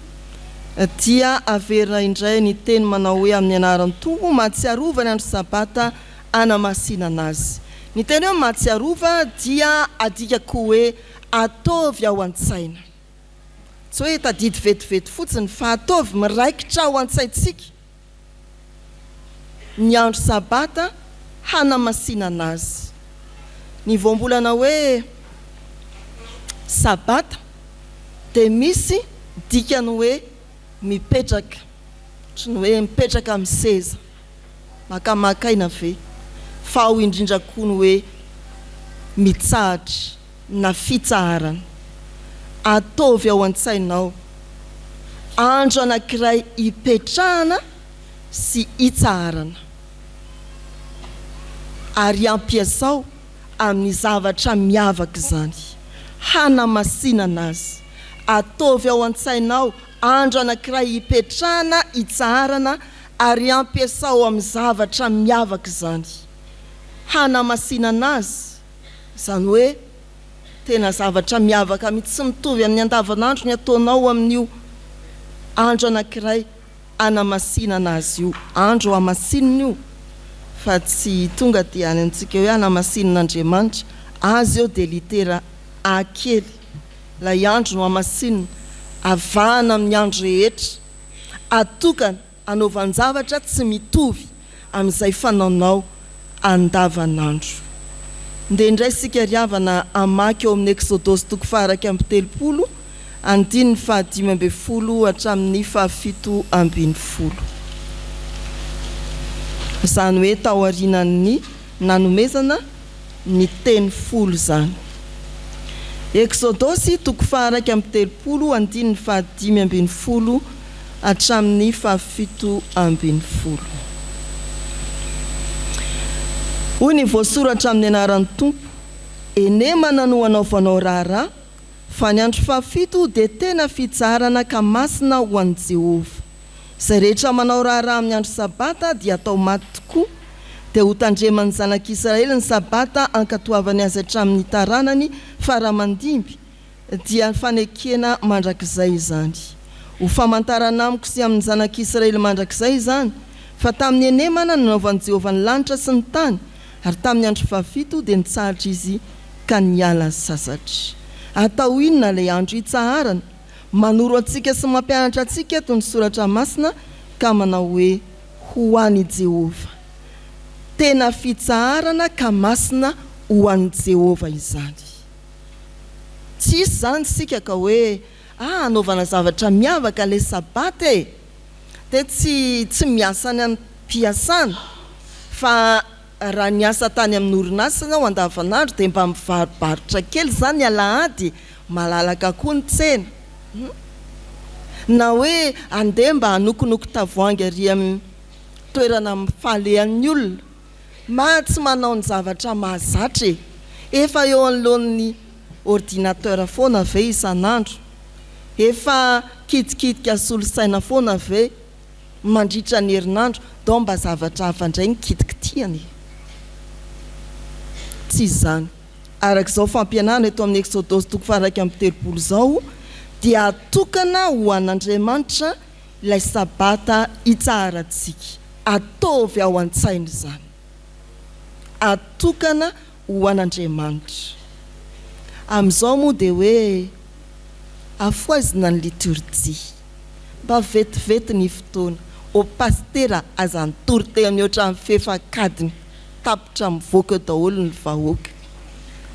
dia averina indray ny teny manao hoe amin'ny anaran'ny Tompo mahatsiarova ny andro sabata anamasinana azy. Ny teny hoe mahatsiarova dia adika koa hoe ataovy ao an-tsaina. Tsy hoe tadidy vetivety fotsiny fa ataovy miraikitra ao an-tsaintsika ny andro Sabata hanamasinana azy. Ny voambolana hoe Sabata dia misy dikany hoe mipetraka, ohatry ny hoe mipetraka amin'ny seza, makamaka aina ve? Fa ao indrindra koa ny hoe mitsahatra. na fitsaharana. Ataovy ao an-tsainao andro anankiray hipetrahana sy hitsaharana, ary ampiasao amin'ny zavatra miavaka izany, hanamasinana azy. Ataovy ao an-tsainao andro anankiray hipetrahana, hitsaharana, ary ampiasao amin'ny zavatra miavaka izany, hanamasinana azy. Izany hoe tena zavatra miavaka mihitsy, tsy mitovy amin'ny andavanandro ny ataonao amin'io andro anankiray anamasinana azy io. Andro hamasinina io fa tsy tonga dia any amintsika hoe anamasinin'Andriamanitra. Azy eo dia litera A kely. Ilay andro no hamasinina, avahana amin'ny andro rehetra, atokana. anaovan-javatra tsy mitovy amin'izay fanaonao andavanandro. Ndeha indray isika ry havana hamaky ao amin'ny Eksodosy toko faha-31, andininy faha-15 hatramin'ny faha-17. Izany hoe taorianan'ny nanomezana ny teny folo izany. Eksodosy toko faha-31 andininy faha-15 hatramin'ny faha-17. Hoy ny voasoratra amin'ny anaran'ny Tompo, Enemana no hanaovanao raharaha, fa ny andro fahafito dia tena fitsaharana ka masina ho an'i Jehovah. Izay rehetra manao raharaha amin'ny andro Sabata dia atao maty tokoa, dia hotandreman'ny zanak'Israely ny Sabata hankatoavany azy hatramin'ny taranany fara aman-dimby, dia fanekena mandrakizay izany. Ho famantarana amiko sy amin'ny zanak'Israely mandrakizay izany, fa tamin'ny henemana nanaovan'i Jehovah ny lanitra sy ny tany, ary tamin'ny andro fahafito dia nitsahatra Izy ka niala sasatra. Atao inona ilay andro hitsaharana? Manoro antsika sy mampianatra antsika eto ny Soratra Masina ka manao hoe, Ho an' i Jehovah. Tena fitsaharana ka masina ho an'i Jehovah izany. Tsy hisy izany isika ka hoe, Ah, hanaovana zavatra miavaka ilay Sabata e! Dia tsy tsy miasa any am-piasana, fa Raha niasa tany amin'ny orinasa ianao andavanandro dia mba mivarobarotra kely izany alahady, malalaka koa ny tsena. Hum. Na hoe andeha mba hanokonoko tavoahangy ary amin'ny toerana falehan'ny olona. Ma tsy manao ny zavatra mahazatra e! Efa eo anoloan'ny ordinateur foana ve isan'andro? Efa kitikitika solosaina foana ve? mandritra ny herinandro dao mba zavatra hafa indray ny kitikitihana e! Tsy izany. Araka izao fampianarana eto amin'ny Eksodosy toko faha-31 izao dia atokana ho an'Andriamanitra ilay Sabata hitsaharantsika. Ataovy ao an-tsaina izany. Atokana ho an'Andriamanitra. Amin'izao moa dia hoe afohazina ny litorjia. Mba vetivety ny fotoana. Ô Pasitera aza nitory teny ohatran'ny fefak'adiny. Tapitra mivoaka eo daholo ny vahoaka.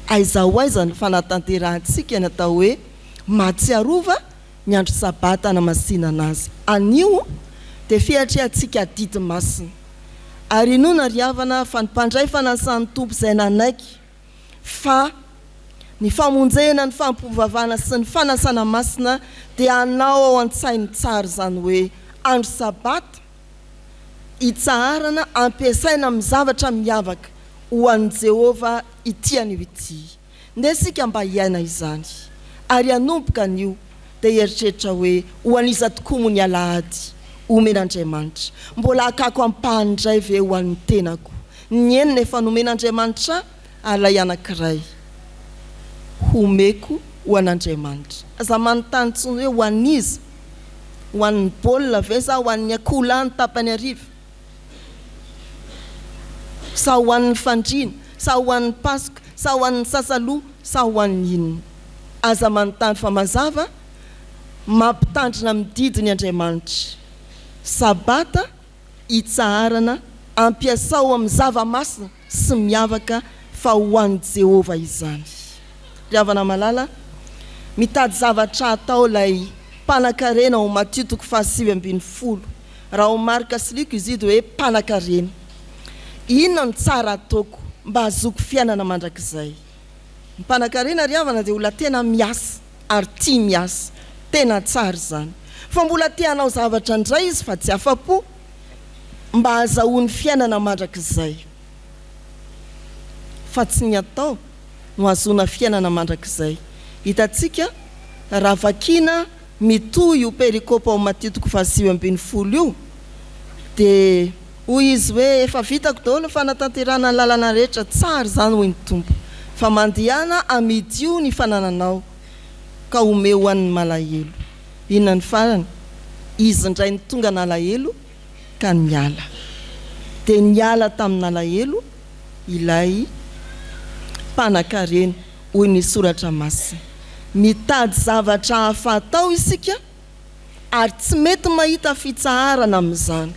Aiza ho aiza ny fanatanterahantsika ny atao hoe mahatsiarova ny andro sabata hanamasinana azy. Anio dia fiatrehantsika adidy masina. Ary inoana ry havana fa ny mpandray fanasan'ny Tompo izay nanaiky fa ny famonjena, ny fampivavahana sy ny fanasana masina dia hanao ao an-tsainy tsara izany hoe andro sabata hitsaharana ampiasaina amin'ny zavatra miavaka ho an'i Jehovah ity anio ity. Ndeha isika mba hiaina izany. Ary hanomboka anio dia hieritreritra hoe, 'Ho an'iza tokoa moa ny alahady omen'Andriamanitra? Mbola hakako ampahany indray ve ho an'ny tenako? Ny enina efa nomen'Andriamanitra ahy, ary ilay anankiray homeko ho an'Andriamanitra. Aza manontany intsony hoe, 'Ho an'iza? Ho an'ny baolina ve sa ho an'ny akoholahy ny tapany hariva? Sa ho an'ny fandriana? Sa ho an'ny pasoka? Sa ho an'ny sasaloha? Sa ho an'ny inona? Aza manontany fa mazava, mampitandrina amin'ny didiny Andriamanitra. Sabata hitsaharana, ampiasao amin'ny zava-masina sy miavaka fa ho an'i Jehovah izany. Ry havana malala, mitady zavatra hatao ilay mpanankarena ao Matio toko faha-19. Raha ao Marka sy Lioka izy io dia hoe mpanankarena. Inona no tsara ataoko mba hahazoako fiainana mandrakizay? Ny mpanankarena ry havana dia olona tena miasa ary tia miasa. Tena tsara izany. Fa mbola te hanao zavatra indray izy fa tsy afa-po mba hahazahoany fiainana mandrakizay. Fa tsy ny atao no hahazoana fiainana mandrakizay. Hitantsika raha vakiana mitohy io perikopa ao Matio toko faha-19 io dia hoy izy hoe efa vitako daholo ny fanatanterahana ny lalana rehetra, tsara izany hoy ny Tompo, fa mandehana amidio ny fanananao ka omeo ho an'ny malahelo. Inona ny farany? Izy indray no tonga nalahelo ka niala. Dia niala tamin'alahelo ilay mpanakarena. Hoy ny Soratra Masina. Mitady zavatra hafa atao isika ary tsy mety mahita fitsaharana amin'izany.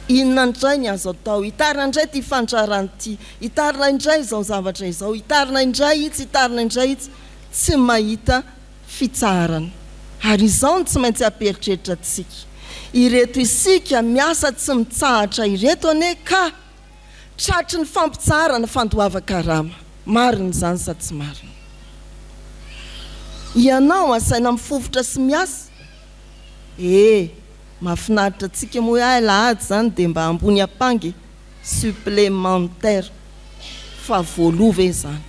Inona indray ny azo atao? Hitarina indray ity fandrarana ity, hitarina indray izao zavatra izao, hitarina indray itsy, hitarina indray itsy. Tsy mahita fitsaharana. Ary izao no tsy maintsy hampieritreritra antsika. Ireto isika miasa tsy mitsahatra ireto anie ka! Tratry ny fampitsaharana fandoavan-karama. Marina izany sa tsy marina? Ianao asaina mifofotra sy miasa? Eh! Mahafinaritra antsika moa hoe hay alahady izany dia mba ambony ampanga e! Supplémentaire. Fa voaloa ve izany?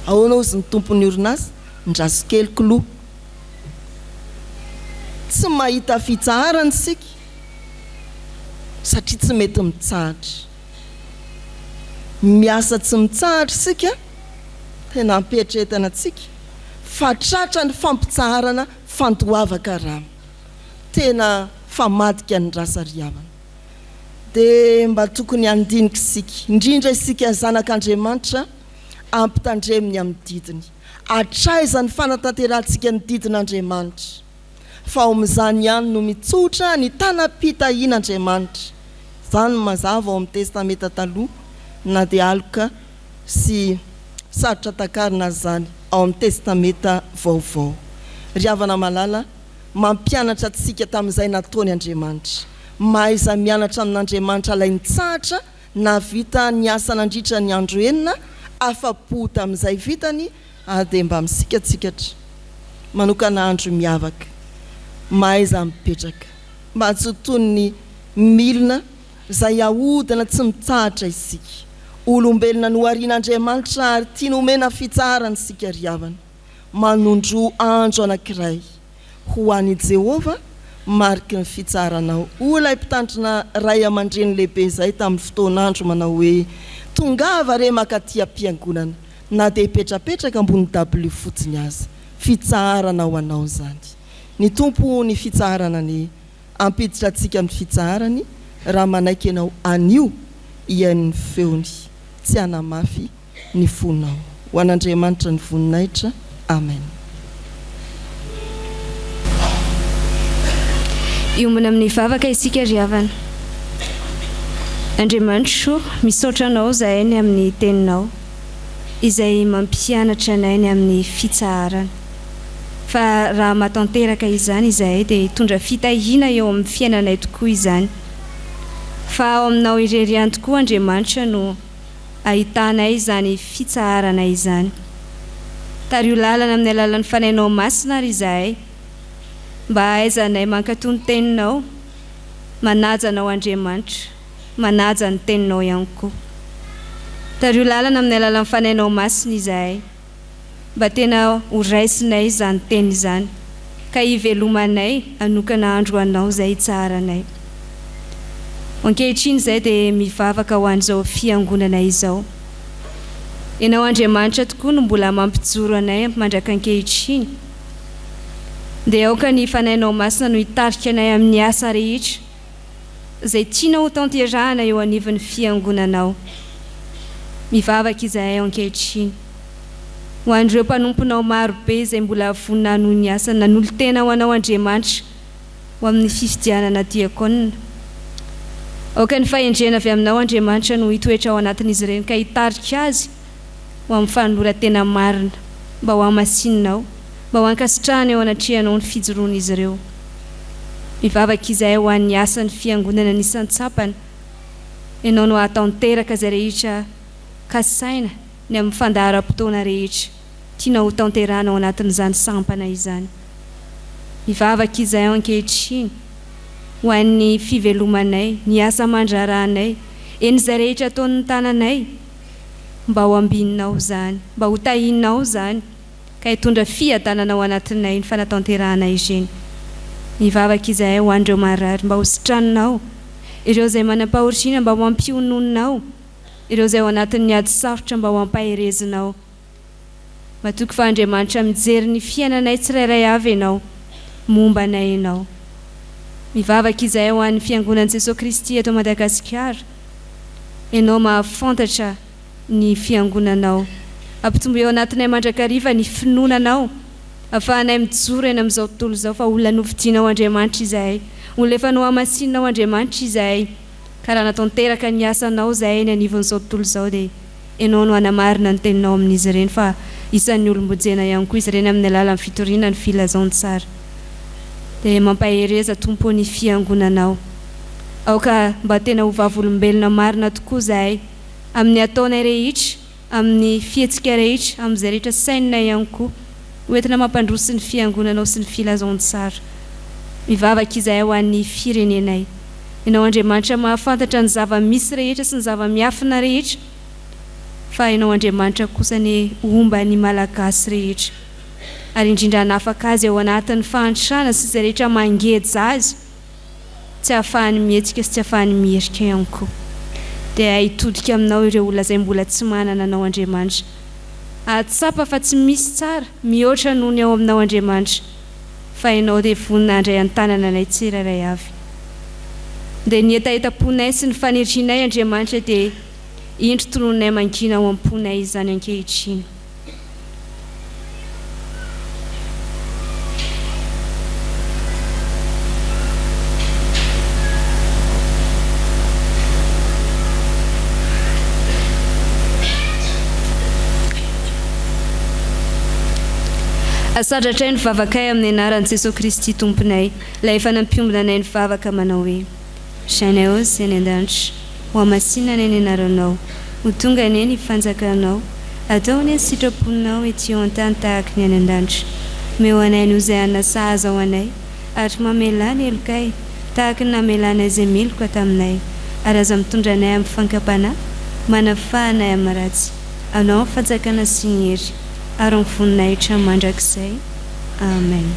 Ahoana hozy ny tompon'ny orinasa? Ndraso kely k'lou. Tsy mahita fitsaharana isika. Satria tsy mety mitsahatra. Miasa tsy mitsahatra isika, tena ampietretana antsika fa tratra ny fampitsaharana fandoavan-karama. Tena famadika ny rasa ry havana. Dia mba tokony handinika isika, indrindra isika zanak'Andriamanitra, ampitandremo ny amin'ny didiny. Hatraiza ny fanatanterahantsika ny didin'Andriamanitra? Fa ao amin'izany ihany no mitsotra ny tanam-pitahian'Andriamanitra. Izany no mazava ao amin'ny Testamenta Taloha, na dia aloka sy sarotra takarina aza izany ao amin'ny Testamenta Vaovao. Ry havana malala, mampianatra antsika tamin'izay nataony Andriamanitra. Mahaiza mianatra amin'Andriamanitra ilay nitsahatra nahavita ny asa nandritra ny andro enina, afa-po tamin'izay vitany, Ary dia mba misikatsikatra. Manokana andro miavaka. Mahaiza mipetraka. Mba tsy ho toy ny milina izay ahodina tsy mitsahatra isika. Olombelona noharian'Andriamanitra ary tiany homena fitsaharana isika ry havana. Manondroa andro anankiray. Ho an' i Jehovah, mariky ny fitsaharanao. Hoy ilay mpitandrina ray aman-dreny lehibe izay tamin'ny fotoan'andro manao hoe, Tongava re mankaty am-piangonana, na dia hipetrapetraka ambony dabilio fotsiny aza. Fitsaharana ho anao izany. Ny Tompo ny fitsaharana anie hampiditra antsika amin'ny fitsaharany raha manaiky ianao anio. hihaino ny feony, tsy hanamafy ny fonao. Ho an'Andriamanitra ny voninahitra. Amen. Hiombona amin'ny vavaka isika ry havana. Andriamanitro, misaotra Anao izahay ny amin'ny Teninao, izay mampianatra anay ny amin'ny fitsaharana. Fa raha mahatanteraka izany izahay dia hitondra fitahiana eo amin'ny fiainanay tokoa izany. Fa ao Aminao irery ihany tokoa Andriamanitra no ahitanay izany fitsaharana izany. Tariho lalana amin'ny alalan'ny Fanahinao Masina ary izahay, mba hahaizanay mankatò ny Teninao, manaja Anao Andriamanitra, manaja ny Teninao ihany koa. Tariho lalana amin'ny alalan'ny Fanahinao Masina izahay. Mba tena ho raisinay izany teny izany, ka hivelomanay hanokana andro ho Anao izay hitsaharanay. Ankehitriny izay dia mivavaka ho an'izao Fiangonana izao. Ianao Andriamanitra tokoa no mbola mampijoro anay mandrak'ankehitriny. Dia aoka ny Fanahinao Masina no hitarika anay amin'ny asa rehetra. izay tianao ho tanterahana eo anivon'ny Fiangonanao. Mivavaka izahay ankehitriny ho an'ireo mpanomponao maro be izay mbola vonona hanohy ny asany nanolo-tena ho Anao Andriamanitra ho amin'ny fifidianana diakona. Aoka ny fahendrena avy Aminao Andriamanitra no hitoetra ao anatin'izy ireny ka hitarika azy ho amin'ny fanoloran-tena marina mba ho hamasininao, mba ho ankasitrahana eo anatrehanao ny fijoroan'izy ireo. Mivavaka izahay ho an'ny asan'ny Fiangonana ny isan-tsampana. Ianao no hahatanteraka izay rehetra kasaina ny amin'ny fandaharam-potoana rehetra tianao hotanterahana ao anatin'izany sampana izany. Mivavaka izahay ankehitriny ho an'ny fivelomanay, ny asa aman-draharahanay, eny izay rehetra ataon'ny tananay, mba ho ambininao izany, mba ho tahinao izany. ka hitondra fiadanana ao anatinay ny fanatanterahana ireny. Mivavaka izahay ho an'ireo marary mba ho sitraninao, ireo izay manam-pahoriana mba ho ampiononinao, ireo izay ao anatin'ny ady sarotra mba ho ampaherezinao. Matoky fa Andriamanitra mijery ny fiainanay tsirairay avy Ianao, momba anay Ianao. Mivavaka izahay ho an'ny Fiangonan'i Jesoa Kristy eto Madagasikara. Ianao mahafantatra ny Fiangonanao. Ampitomboy ao anatinay mandrakariva ny finoana Anao, ahafahanay mijoro eny amin'izao tontolo izao fa olona nofidinao Andriamanitra izahay, olona efa nohamasininao Andriamanitra izahay, ka raha natanteraka ny asanao izahay eny anivon'izao tontolo izao dia Ianao no hanamarina ny teninao amin'izy ireny fa isan'ny olom-bonjena ihany koa izy ireny amin'ny alalan'ny fitoriana ny filazantsara. Dia mampahereza Tompo ny Fiangonanao. Aoka mba tena ho vavolombelona marina tokoa izahay. Amin'ny ataonay rehetra, amin'ny fihetsika rehetra, amin'izay rehetra saininay ihany koa, ho entina mampandroso ny Fiangonanao sy ny Filazantsara. Mivavaka izahay ho an'ny firenenay. Ianao Andriamanitra mahafantatra ny zava-misy rehetra sy ny zava-miafina rehetra, fa Ianao Andriamanitra kosa anie homba ny Malagasy rehetra, ary indrindra hanafaka azy ao anatin'ny fahantrana sy izay rehetra mangeja azy. tsy ahafahany mihetsika sy tsy ahafahany miherika ihany koa. Dia hitodika aminao ireo olona izay mbola tsy manana Anao Andriamanitra. Hahatsapa fa tsy misy tsara mihoatra noho ny ao aminao Andriamanitra, fa Ianao dia vonona handray an-tanana anay tsirairay avy. Dia ny hetahetam-ponay sy ny fanirianay Andriamanitra dia indro tononinay mangina ao am-ponay izany ankehitriny. Asandratray ny vavakay amin'ny anaran'i Jesoa Kristy Tomponay, ilay efa nampiombona anay nivavaka manao hoe. Rainay ô Izay any an-danitra, ho hamasinina anie ny anaranao, ho tonga anie ny fanjakanao, atao anie ny sitraponao ety eo an-tany tahaky ny any an-danitra. Omeo anay anio izay hanina sahaza ho anay, ary mamelà ny helokay, tahaky ny namelanay izay meloka taminay, ary aza mitondra anay amin'ny fankam-panahy, manafaha anay amin'ny ratsy. Anao ny fanjakana sy ny hery ary ny voninahitra mandrakizay. Amen.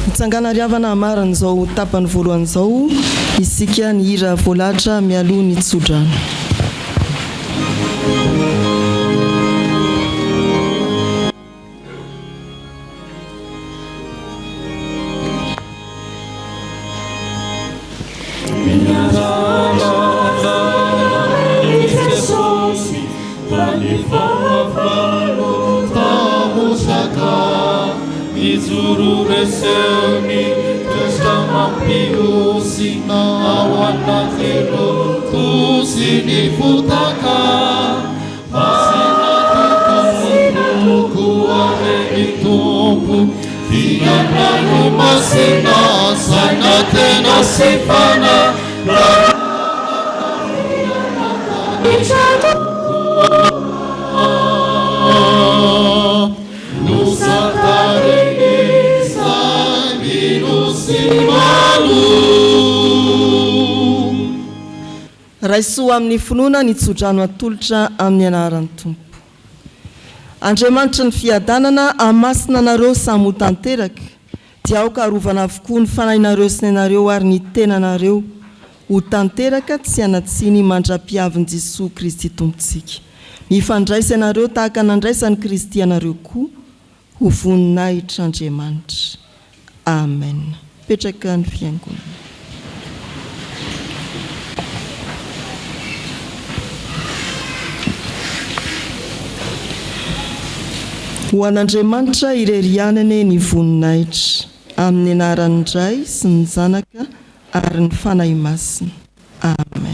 Mitsangàna ry havana hamarana izao tapany voalohany izao isika ny hira voalahatra mialoha ny tsodrano. Mijoro reseo ny toetra mampihosina ao anaty loto sy ny fotaka. Masina tokoa koa re ny Tompo dia ranomasina saina tena sy fanahy. Raiso amin'ny finoana ny tsodrano atolotra amin'ny anaran'ny Tompo. Andriamanitry ny fiadanana hamasina anareo samy ho tanteraka, dia aoka harovana avokoa ny fanahinareo sy ny ainareo ary ny tenanareo ho tanteraka tsy hanan-tsiny mandra-piavin'i Jesoa Kristy Tompontsika. Mifandraisa ianareo tahaka nandraisan'i Kristy anareo koa ho voninahitr'Andriamanitra. Amen. Mipetraka ny Fiangonana. Ho an'Andriamanitra irery ihany anie ny voninahitra, amin'ny anaran'ny Ray sy ny Zanaka ary ny Fanahy Masina. Amen.